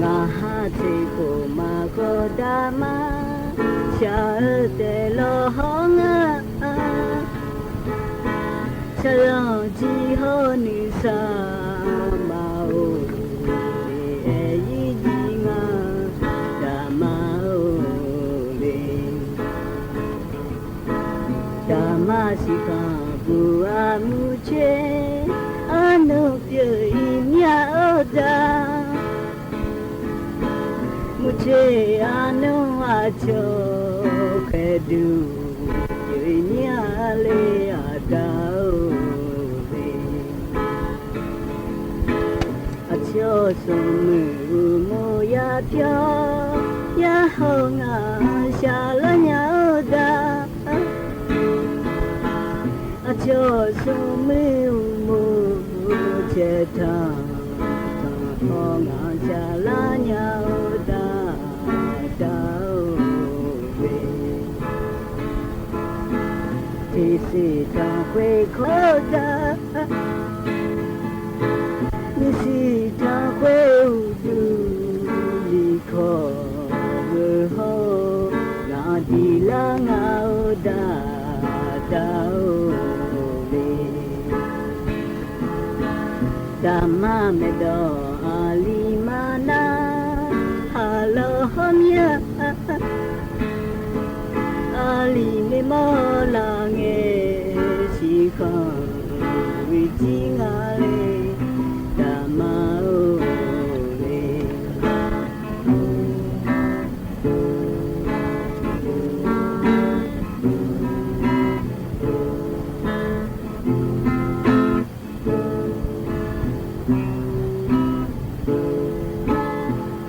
Ngaq ha teq khof maqkawv daqmar shaq-eu taef lawr hawr nga. Shaqzanq jir hawr nuisar ma-or le, aer-ir jir ngar daqmar-or le. Daqmar siqkhanq buq-a murcoer arnmr pyeuf-ir mir-a-awr da. Murcoer arnmr aqcawq khaeqduq pyeuf-ir mir-a le, aqda-or le. Aqcawq smrmuiq uqmov ya pyawr, ya haw ngaq shaq lar nya-awr da. Aqcawq smrmuiq uqmov caev tanq tanq haw ngaq shaq lar nya-awr da, aqda-or le. Tiqsiq tanqkhoeq kawr-eu da, nyiqsiq tanqkhoeq uqduq liqkawq geu hawr-eu, ngaq diq lar nga-awr da, aqda-or le. Daqmar maeqdawq aqli mar nar, haqlawr hawr mir-a. Aqli noeqmawr laf ngae siqkhanq ghoe jir nga le, daqmar-or le.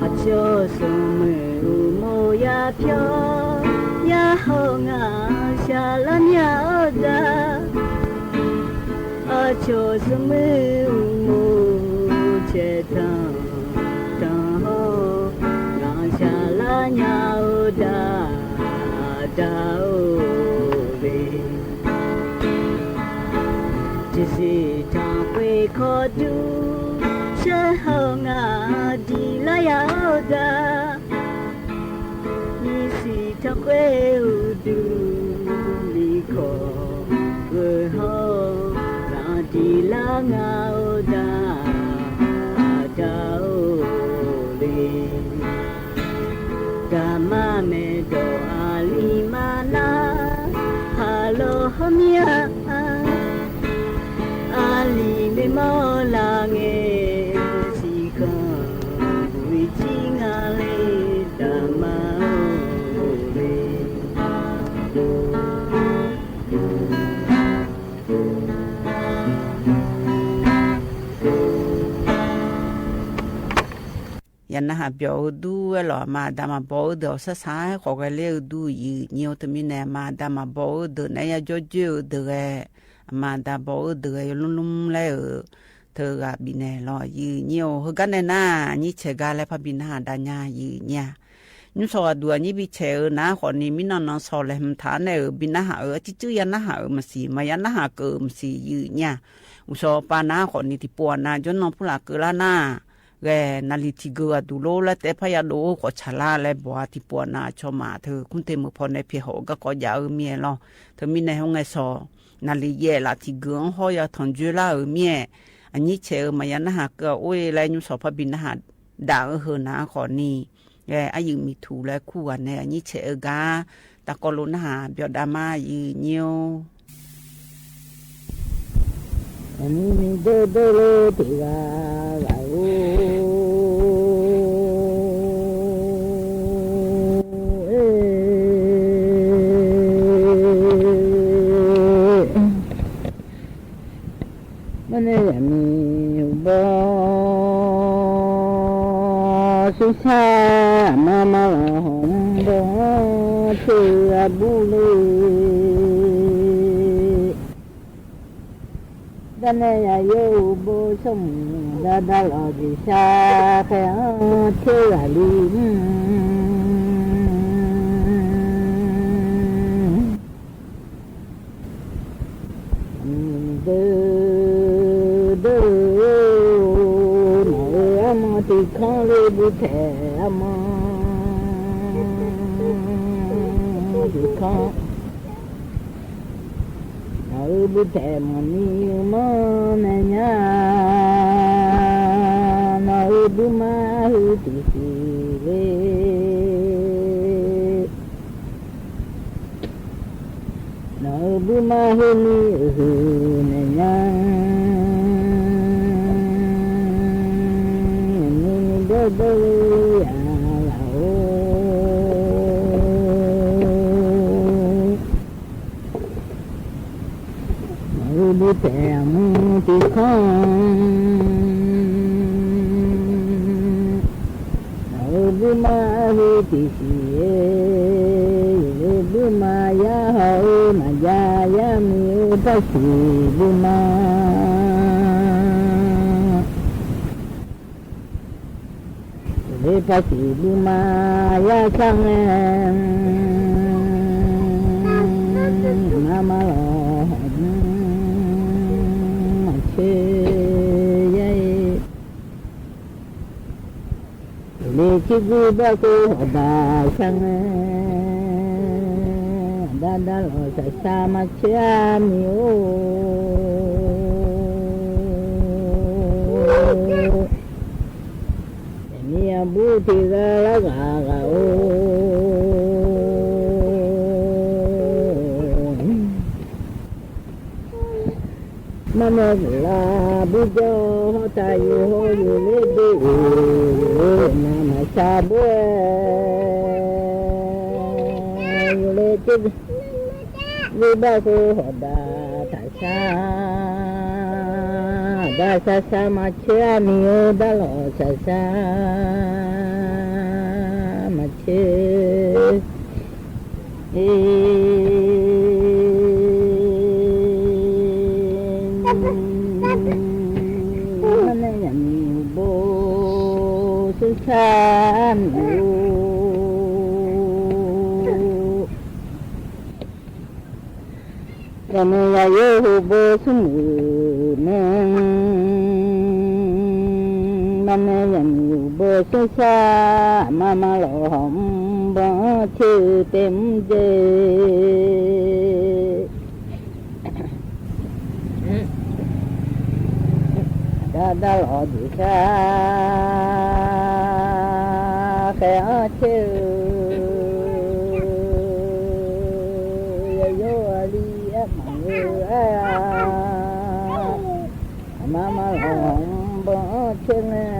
Aqcawq smrmuiq uqmov ya pyawr, ya haw ngaq shaq lar nya-awr da. Aqcawq smrmuiq uqmov caev tanq tanq haw ngaq shaq lar nya-awr da, aqda-or le. Tiqsiq tanqkhoeq kawr dur, shar haw ngaq diq lar ya-awr da. Nyiqsiq tanqkhoeq uqduq liqkawq geu hawr-eu, ngaq diq lar nga-awr da, aqda-or le. Daqmar maeqdawq aqli mar nar, haqlawr hawr mir-a. Aqli noeqmawr laf ngae siqkhanq ghoe jir nga le, daqmar ya narhaq byawq-eu dur-aer lawq, aqma aqda maqbaw-eu deuq-awq, sarsar-aer khawf ghae ler-eu dur, yiq nyir-or. Teumirnae aqma aqda maqbaw-eu deuq naeq-aer yajawr joer-eu deuq ghae, aqma aqda baw-eu deuq ghae yawlmr lmr laer-euq teughaq bifnaeq lawq, yiq nyir-or. Heugar nae nar, aqnyir caeq gar laer parbi narhaq dav nya, yiq nyir-a. Nymrshawq ghaqduq aqnyir bi caeq-eu nar khawfni, mirnan nan shawq laeqhmq taq-anr nae-euq bi narhaq-euq, arcir cuir ya narhaq-euq maqsiq, maqya narhaq keuv-euq maqsiq, yiq nyir-a. Uqshawq pav nar khawfni, tiqpov-aq nav jawrnan purlaf keuvlar nar, ghae naqliq tiqgeuq ghaqduq lor laer taef-aer parya dov-eu khawf tsaqlar laer baw-a. Tiqpov-aq nav aqcawq maf teu kmr te meuq paw nae pyaeq hawf-eu garkawv jav-eu mir-aer lawr. Teumirnae hawr ngae shawq, naqliq yaef laf tiqgeuq-anr hawr ya tanqjoer lar-euq mir-aer, aqnyir caeq-eu maqya narhaq keuv-a or-e laer nymrshawq parbi narhaq dav-eu heu nar khawfni, ghae aryuif miqtuq laer kur ghaq nae aqnyir caeq-eu gar tavkawv lof narhaq byawq dav ma, yiq nyir-or. Aqnyir ni dawrdawr ler tiq ghaq ghaq-or, marnae aqmiq uqbaw sursar aqma ma lawq hawq-anr baw-anr teu-eu arbur le. Darnae yaqyawr uqbaw tsawrmuiq dardav lawq jeqshar khaer-anr tser ghaq li mr. Deu deu-or, nawq-euq armawr tiq kanr le bu taeq armawr tiq kanr. Nawq-euq bu taeq mawqni-eu manr nae nya, nawq-euq bu ma heu tiqsiq le. Nawq-euq bu ma heu ni-euq heu nae nya, ni ni dawrdawr ya laf-or. Nawq-euq bu taeq aqmur tiq kanr, nawq-euq bu ma heu tiqsiq-e, yawqle bu ma yar haw-eu maqjav yar miq-eu par siq bu ma. Yawqle par siq bu ma yar shar ngae, aqma ma lawq hawq-anr maqcoer yar-e. Yawqle tsergur barkov hawq daq shar ngae, aqda da lawq shaqshaq maqcoer-a miq-or. Aqmiq aqbur tiq ghaq lar ghaq ghaq-or. Marmaeq guiqlanq bur jawr hawr taq yawq hawr yawqler deuv-euq, navmaqshaq bur-aer yawqle tser, ler barkov hawq daq taq shar, aqda shaqshaq maqcoer-a miq-or, darlawq shaqshaq maqcoer. Marnae aqmiq uqbaw sursar miq-or. Yawqnae yaqyawr uqbaw smrmuiq mae, marnae aqmiq uqbaw sursar aqma ma lawq hawq-anr baw-anr tser-eu taef mr dzae. Aqda da lawq jeqshar khaeq-anr tser-eu, yawqyawr aqli armaf-eu aer-a, aqma ma lawq hawq-anr baw-anr tser ngae,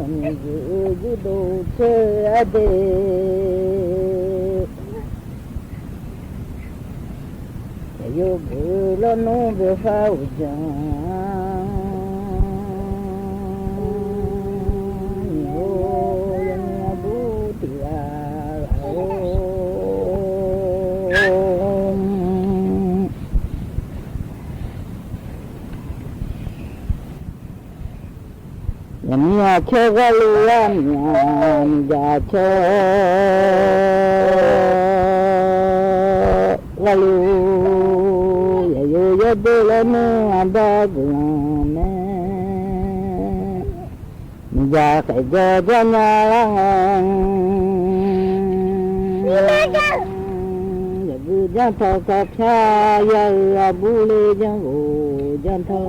aqmiq jeq-eu yurdov tser-eu arde. Aqyawf geuf-eu lawrnmr boeqfar uqdzan-anr, Miqyaer aqcawq gharluf-ar, miqyaer aqcawq gharluf, yaqyo yawrdeuv laer nae aqda guiqlanq mae. Miqdzaq khaeqjawr janrnya lar ngae, yaqguv janrtawq kawqpyar ya-euq aqbur le janrghof janrtawq.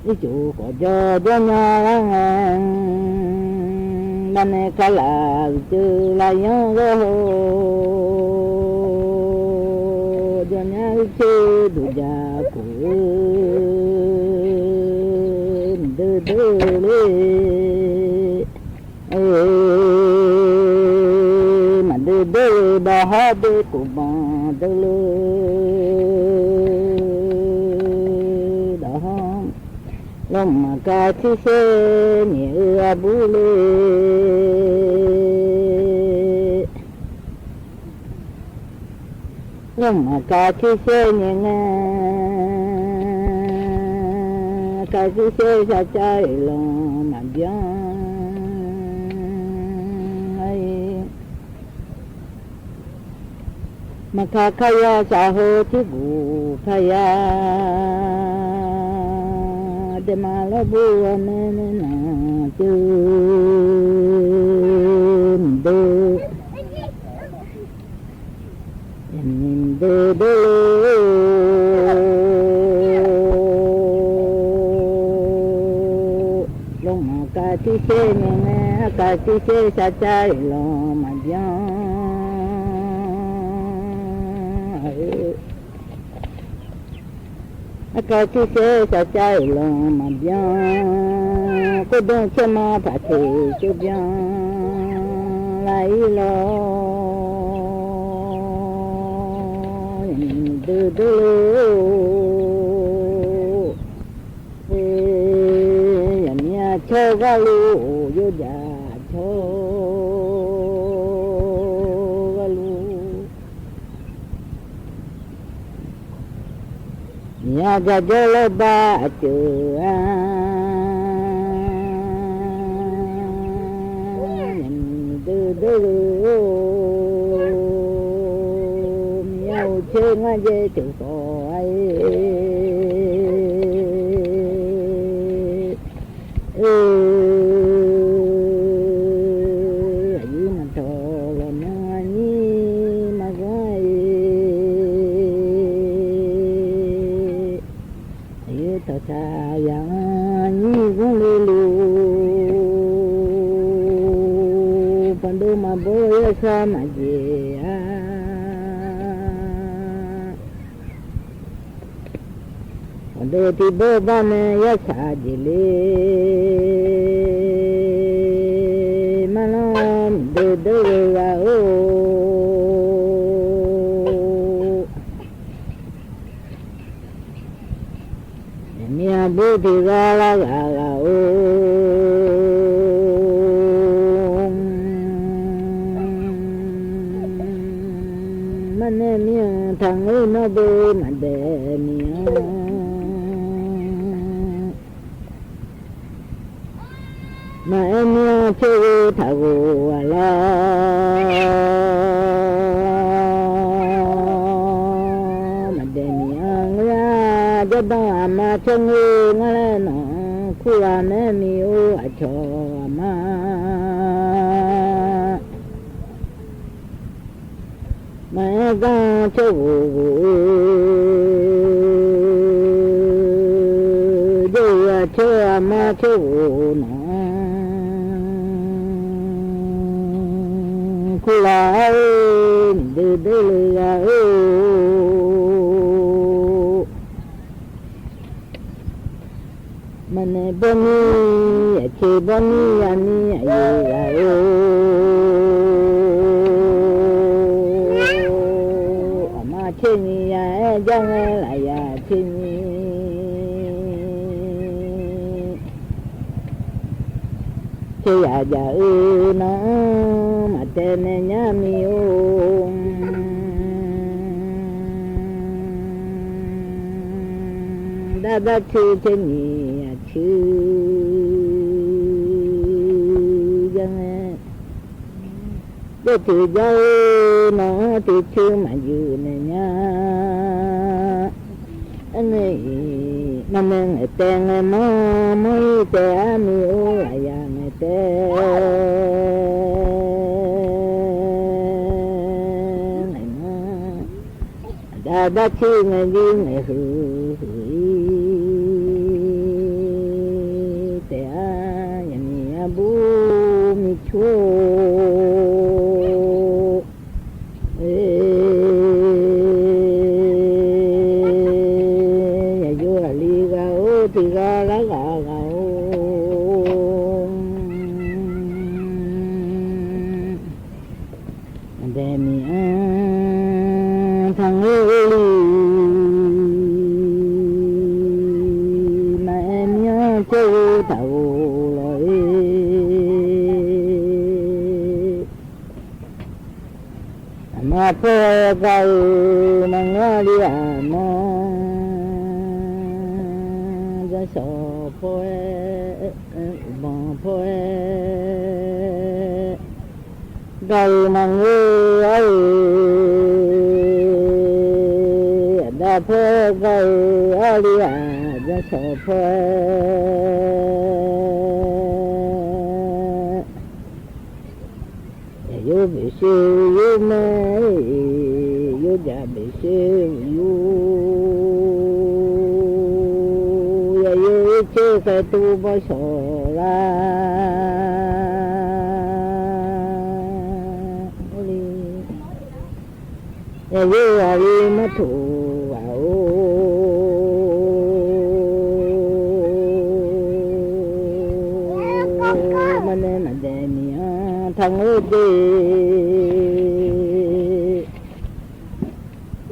Ircuf khawf jawr janrnya lar ngae, baqnae kar laf uiqceuv laf yanr gharhawr, jawrnya uiqceuv duqjaq kof-eu maqdeur deur le. Maqdeur deur le, bawhawr deur kof banq deur le. Dawqhawr lawrmaf kav tirsaer nyaef-eu aqbur le. Lawrmaf kav tirsaer nyaef ngae, kav tirsaer sarcav-euq lanq maqbyan-a. Maqkaq kar ya shafheu tirguf kar ya, daema lawrbur-awr nae nae nanq ceuv mqdeur. Mqdeur deur le-or, lawrmaf kav tirsaer nyaef ngae, arkav tirsaer sarcav-euq lanq maqbyan-a. Arkav tirsaer sarcav-euq lanq maqbyan, kawrdanr caerma paq teq ceuv byan lar-ir lawr. Deur deur le-or, yaqmir aqcawq gharluf, yawjaq aqcawq gharluf. Miqyaer gaq jawr lawrbar aqceuq-a, yaqmir deur deur le-or, Miqyaer uqcoer ngar jaev ceuq khawf-a-e. Aqyuif maqtawq lawqnan aqnyir maqghanr-a-e. Aqyuif tawqtaq yaq-anr nyir ghanr le luf, panqdov maqbawr yarsar maqjeq-a. Panqdov tiqbawr bar nae yarsaq jeq le, marlanr miqdeur deur le ghaq-or. Aqmir aqbur tiq ghaq lar ghaq ghaq-or, marnae mir-anr taqngeur nawr beu maqdaef miq-anr. Maqaer mir-anr caerghoe taqghof-aq lar, maqdaef miq-anr ngeur-a. Jawrdanr aqma caer ngeur ngar laer nawq-anr kurghaq mae mir-or, aqcawq aqma maqaer gar-anr caerghof ghof-eu, jawr-eu aqcawq aqma caerghof nawq-anr kurghaq-ar-eu, miqdeur deur le ghaq-or. Maqnaeq bawrni, aqceq bawrni, aqni aqyuif ghaq-or, aqma caernyiq ya-aer jar ngae laf ya caernyiq caer ya jaq-eu nawq-anr maqtaev nae nyar mir-or. Aqda darcoer tser nyiq aqcoer jar ngae, jawrcoer jar-eu nawq-anr tiqcoer maqjuif naeq nya. Aernaeq-iq, maqnaeq ngaeq taev ngaeq manr manr-ir taef-a, mir-or, aqyaf ngaeq taev ngaeq manr. Aqda darcoer ngaeq juif ngaeq huiq huiq-ir taef-a, yaqmiq arbur mir coer-or. Yaqyo aqli ghaq-or, tiq ghaq lar ghaq ghaq-or. Aqdae miq-anr tanqngoer li maqaer, mir-anr caerghof taqghof lawq-ir. Aqma paw-aer gaq-eu maqngeur li-aq, manr janrshawq paw-aer, uqbanq paw-aer gaq-eu maqngeur-a-eu, aqda paw-aer gaq-eu arli-aq, janrshawq paw-aer. Yaqyo boeqshoer yur mae, yawjaq boeqshoer yur. Yaqyo ircoer khaeqtuv bawshawq lar-ir. Yaqyo aqli martuq ghaq-or, maqnaeq maqdaeq miq-anr tanqngoer de.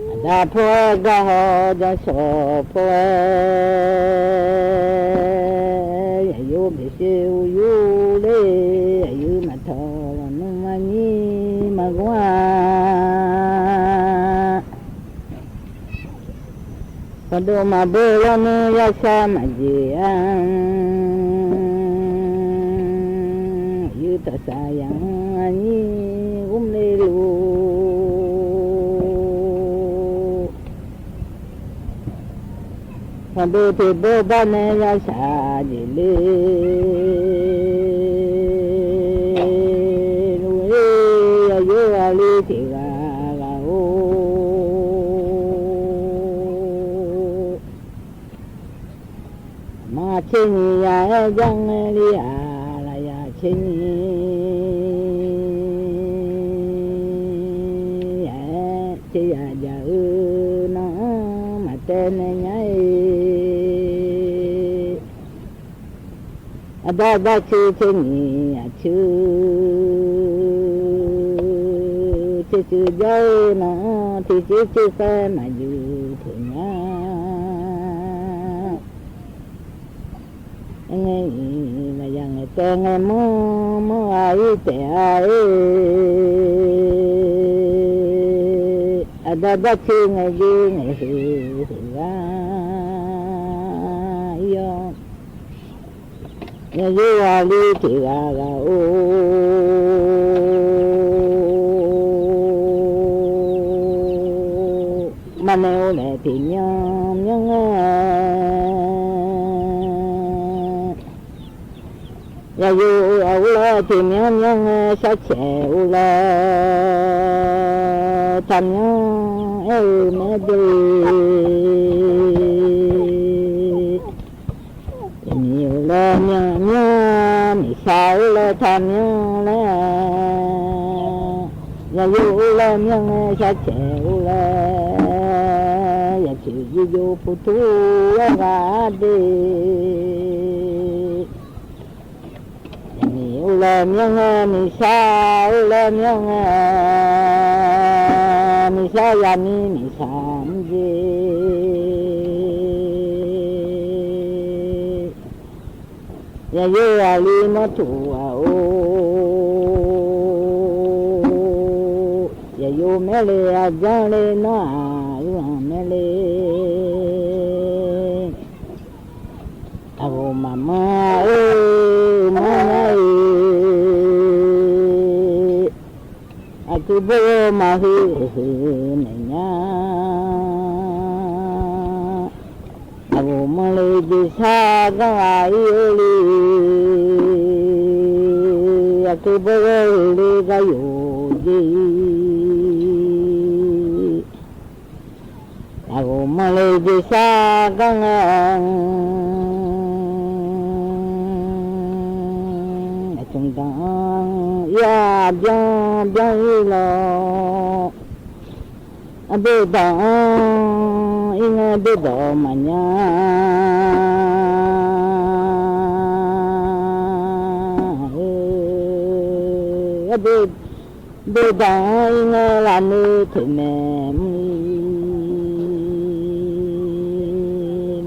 Aqda paw-aer gar haw, janrshawq paw-aer yaqyo boeqshoer uq yur ler, aqyuif maqtawq lawq nmr maqnyir maqgawr-a. Khawqdov maqbeur lawrnmr yarshar maqjeq-a, aqyuif taqsaq yaq-anr aqnyir ghurler luf. Khawqdov teqbawr bar nae yashaq jeq ler luf-ir, yaqyo aqli tiq ghaq ghaq-or. Aqma tser nyiq yaq-aer jar ngae li-aq, lafyaq tser nyiq yaq-aer tser yaq jaq-eu nawq-anr maqtaev naeq nya-ir. Aqda darcoer tser nyiq aqcoer, tser coer jar-eu nawq-anr tiqcoer coer khaer maqjuif teq nya. Aer ngae-iq, lafyaq ngaeq taev ngaeq manr manr ghaq-ir taef-a-e. Aqda darcoer ngaeq juif ngaeq huiq huiq ghaq-ir-awr, yaqyo aqli tiq ghaq ghaq-or. Maqnaeq-eu laer tiq myanr myanr ngae, yaqyo aqur laer tiq myanr myanr ngae, sharcaeq ur laer taq myanr aer-eu mae de. Yaqmiq ur laer myanr myanr, miqshaq ur laer taq myanr laer, yaqyo ur laer myanr ngae, sharcaeq ur laer, yaqcoeq jir jov puq tur aer ghaq-ar de. Yaqmiq ur laer myanr ngae, miqshaq ur laer myanr ngae, miqshaq yaqmiq miqshaq mr jer. Yaqyo aqli martuq ghaq-or, yaqyo maerle aqjanr le nawr-aq, uiq-anr maerle. Aqghof maqmanr-eu manrnya-iq, aqgeu bawr-eu maqhuiq huiq naeq nya. Aqghof manrle jeqsar ganr ghaq ir-eu le, aqgeu bawr-eu le gar yawqjeq ir. Aqghof manrle jeqsar ganr ghaq-anr, aqcmq danq-anr ir-a byan byan ir lawr. Aqboeq danq-anr ir ngae boeqdawq maqnya-eu, aqboeq danq-anr ir ngae lafnoeq toeqmaeq mr-ir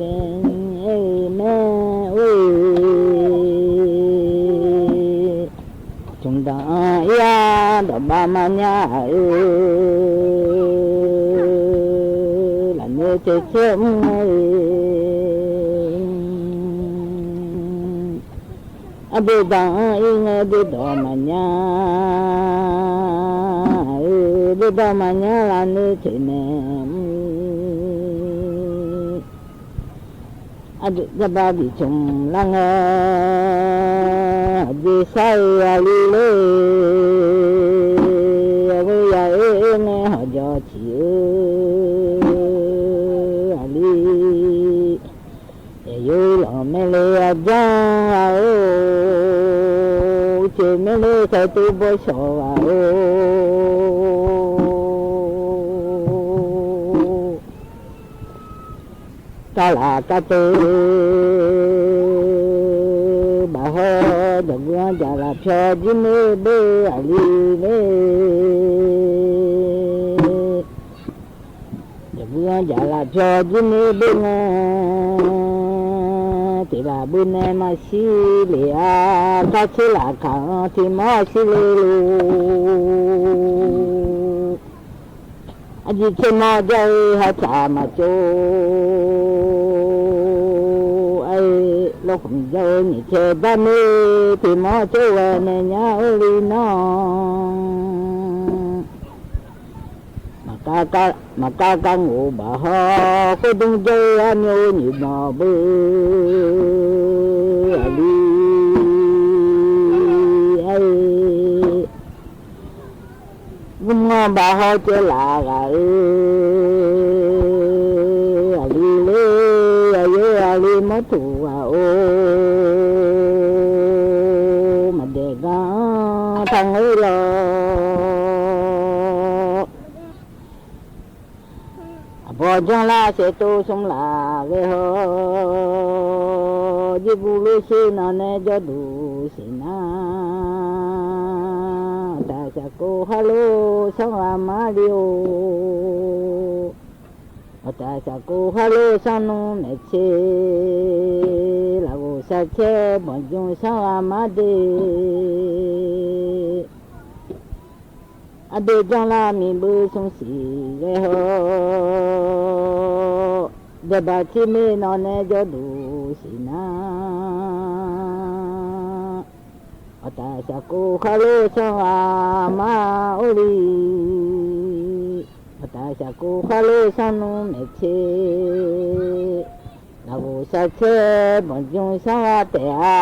laer aer-eu mae. Or-e, aqcmq danq-anr ir-a dawqbav maqnya-eu, lafnoeq toeqcaev mr-eu, aqboeq danq-anr ir ngae boeqdawq maqnya-eu, boeqdawq maqnya lafnoeq toeqmaeq mr-ir. Aqdui jaqbav bifcmq lar ngae, aqjeq sar-eu aqli ler-eu, aqgeu ya oer ngae hawqjawq ciq-eu aqli. Aqyawf-euq lawq maerle aqjanr ghaq-or, uqcif maerle saeqtov bawshawq ghaq-or. Kavlaf kavteuv bafhaw, jaqguv-anr jaqlaf pyawq jir ner beu aqli ler. Jaqguv-anr jaqlaf pyawq jir ner beu ngae, tiq ghaq beu nae maqshir lef-a, kar tser laf kaq-anr tiq mawr shir le lor. Aqjeq tser mawr jar-eu hatsaq maqtsov, aer lawkhmq jar-eu nyiq cae bar ner, tiq mawr tsov ghae naeq nya-eu li nar, maqkar kar ngof bafhaw, khawr dmr jar-eu armyawf-eu nyiq mawq beu aqli, aer gurmanr bafhaw caev laf ghaq-eu aqli ler, aqyawf aqli mawr tuq ghaq-or, maqdaef gar-anr taq ngeur lawr. Aqbawr janrlar saeqtov smr laf ghae haw, jirguv lof sher nawq nae jawrduq siqnar, aqtaf saqkov khar lof sanr ghaq mar le-or. Aqtaf saqkov khar lof sanr nmr maeq tser, lafghoq sar caer banq jmr sanr ghaq mar de. Aqdui janrlar miqbeu smr siq ghae haw, daeqbaq tir mer nawq nae jawrduq siqnar, aqtaf saqkov khar lof sanr ghaq mar or le. Aqtaf saqkov khar lof sanr nmr maeq tser, lafghoq sar caer banq jmr sanr ghaq taef-a,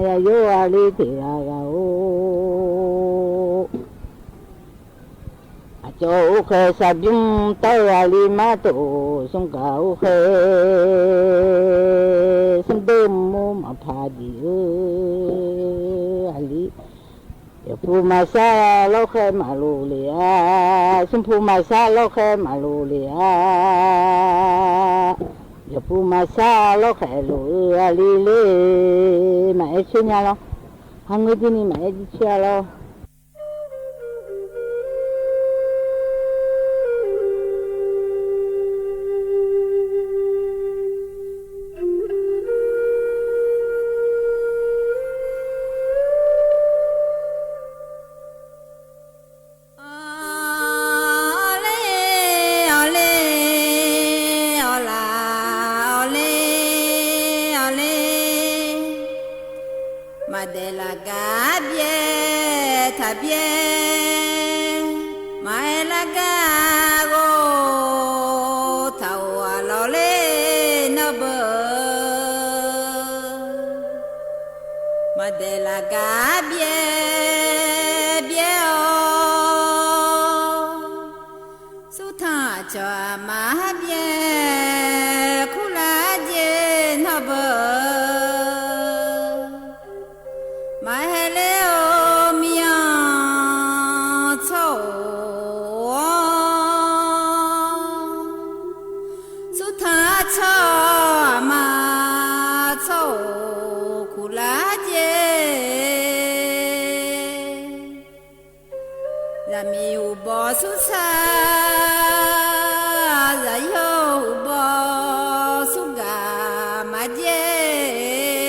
yaqyor aqli tiq ghaq ghaq-or. Aqcawq urkhaeq shaqbymr tawr-eu aqli mar tof, smrgaq urkhaeq smrdov mur maqpaq diq-eu aqli. Yawqpuq maqsar lawrkhaeq maqlof le-a, smrpuq maqsar lawrkhaeq maqlof le-a. Yawqpuq maqsar lawrkhaeq lof-eu aqli ler, maqaer coer nya lawr. Har ngeur jir ni maqaer jir coer-a lawr. taqbyaer, maqaer lar gar ghov, taq-euq aqlawq ler nawr beu, maqdaeq laf gar byaer byaer-awr, surtanq aqcawq aqma byaer kurlar jaev nawr beu, maqhae ler-eu miqyanq tsawr-or, surtanq aqcawq aqma tsawr-or kurlar jaev. Zaqmiq uqbawq sursar, zaqyo uqbawq surgaq maqjaer,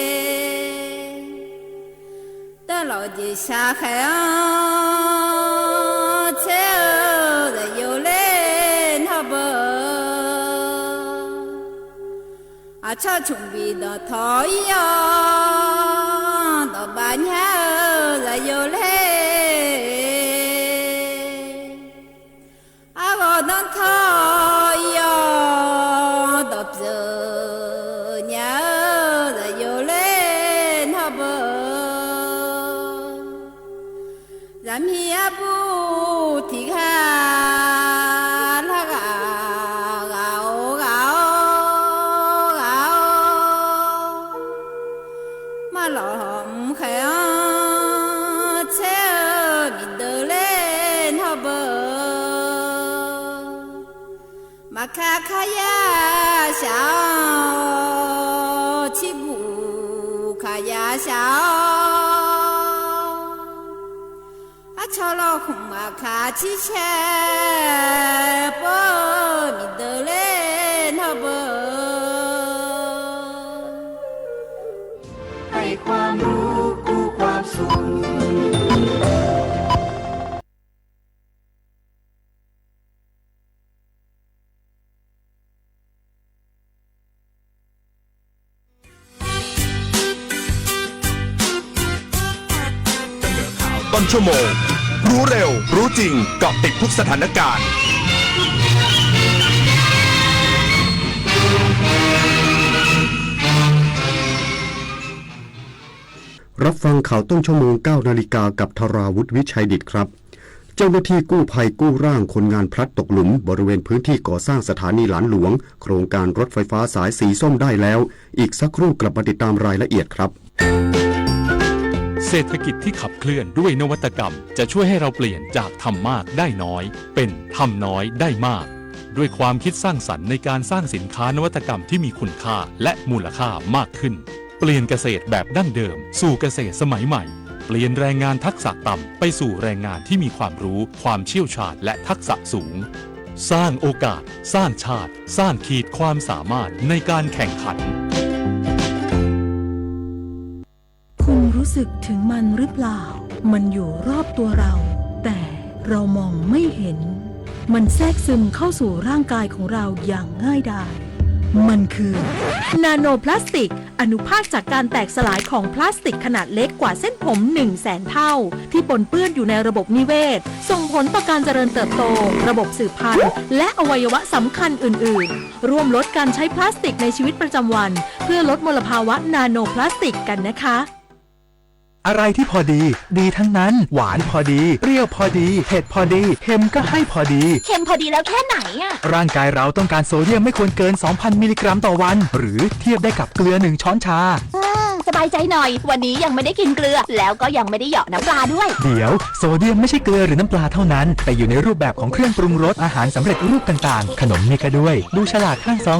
darlawq jeq shaq khaeq-anr tser-eu zaqyo ler nawr beu, aqcawq cmq bif dawqtawq ir-awr, dawqbav nyar-eu zaqyo ler, arghawq danrtawr ir-awr, dawqpyeuf nya-eu zaqyo ler nawr beu, zaqmiq arbuv tiq ghaq lar ghaq ghaq-or ghaq-awr ghaq-awr, marlawq hawq mq khaeq-anr tser-eu miqdeuq ler nawr beu, maqkar kar yar shaq-awr, cirguq kaq yar shaq-awr, arcawq lawrkhmq aqkaq cirsaer pov-eu miqdeuq ler nawr beu, ให้ความรู้คู่ความสุข ต้นชั่วโมง รู้เร็ว รู้จริง เกาะติดทุกสถานการณ์ รับฟังข่าวต้นชั่วโมง เก้านาฬิกา กับธราวุธ วิชัยดิษฐ์ครับ เจ้าหน้าที่กู้ภัยกู้ร่างคนงานพลัดตกหลุมบริเวณพื้นที่ก่อสร้างสถานีหลานหลวง โครงการรถไฟฟ้าสายสีส้มได้แล้ว อีกสักครู่กลับมาติดตามรายละเอียดครับ เศรษฐกิจที่ขับเคลื่อนด้วยนวัตกรรม จะช่วยให้เราเปลี่ยนจากทำมากได้น้อย เป็นทำน้อยได้มาก ด้วยความคิดสร้างสรรค์ในการสร้างสินค้านวัตกรรมที่มีคุณค่าและมูลค่ามากขึ้น เปลี่ยนเกษตรแบบดั้งเดิมสู่เกษตรสมัยใหม่ เปลี่ยนแรงงานทักษะต่ำไปสู่แรงงานที่มีความรู้ ความเชี่ยวชาญ และทักษะสูง สร้างโอกาส สร้างชาติ สร้างขีดความสามารถในการแข่งขัน คุณรู้สึกถึงมันหรือเปล่า มันอยู่รอบตัวเรา แต่เรามองไม่เห็น มันแทรกซึมเข้าสู่ร่างกายของเราอย่างง่ายดาย มันคือ นาโนพลาสติก อนุภาคจากการแตกสลายของพลาสติกขนาดเล็กกว่าเส้นผม หนึ่งแสนเท่า ที่ปนเปื้อนอยู่ในระบบนิเวศ ส่งผลต่อการเจริญเติบโต ระบบสืบพันธุ์ และอวัยวะสำคัญอื่นๆ ร่วมลดการใช้พลาสติกในชีวิตประจำวัน เพื่อลดมลภาวะนาโนพลาสติกกันนะคะ อะไรที่พอดี ดีทั้งนั้น หวานพอดี เปรี้ยวพอดี เผ็ดพอดี เค็มก็ให้พอดี เค็มพอดีแล้วแค่ไหนอะ ร่างกายเราต้องการโซเดียมไม่ควรเกิน สองพัน มิลลิกรัมต่อวัน หรือเทียบได้กับเกลือ หนึ่ง ช้อนชา อืม สบายใจหน่อย วันนี้ยังไม่ได้กินเกลือ แล้วก็ยังไม่ได้เหยาะน้ำปลาด้วย เดี๋ยว โซเดียมไม่ใช่เกลือหรือน้ำปลาเท่านั้น แต่อยู่ในรูปแบบของเครื่องปรุงรส อาหารสำเร็จรูปต่างๆ ขนมนี่ก็ด้วย ดูฉลากข้างซอง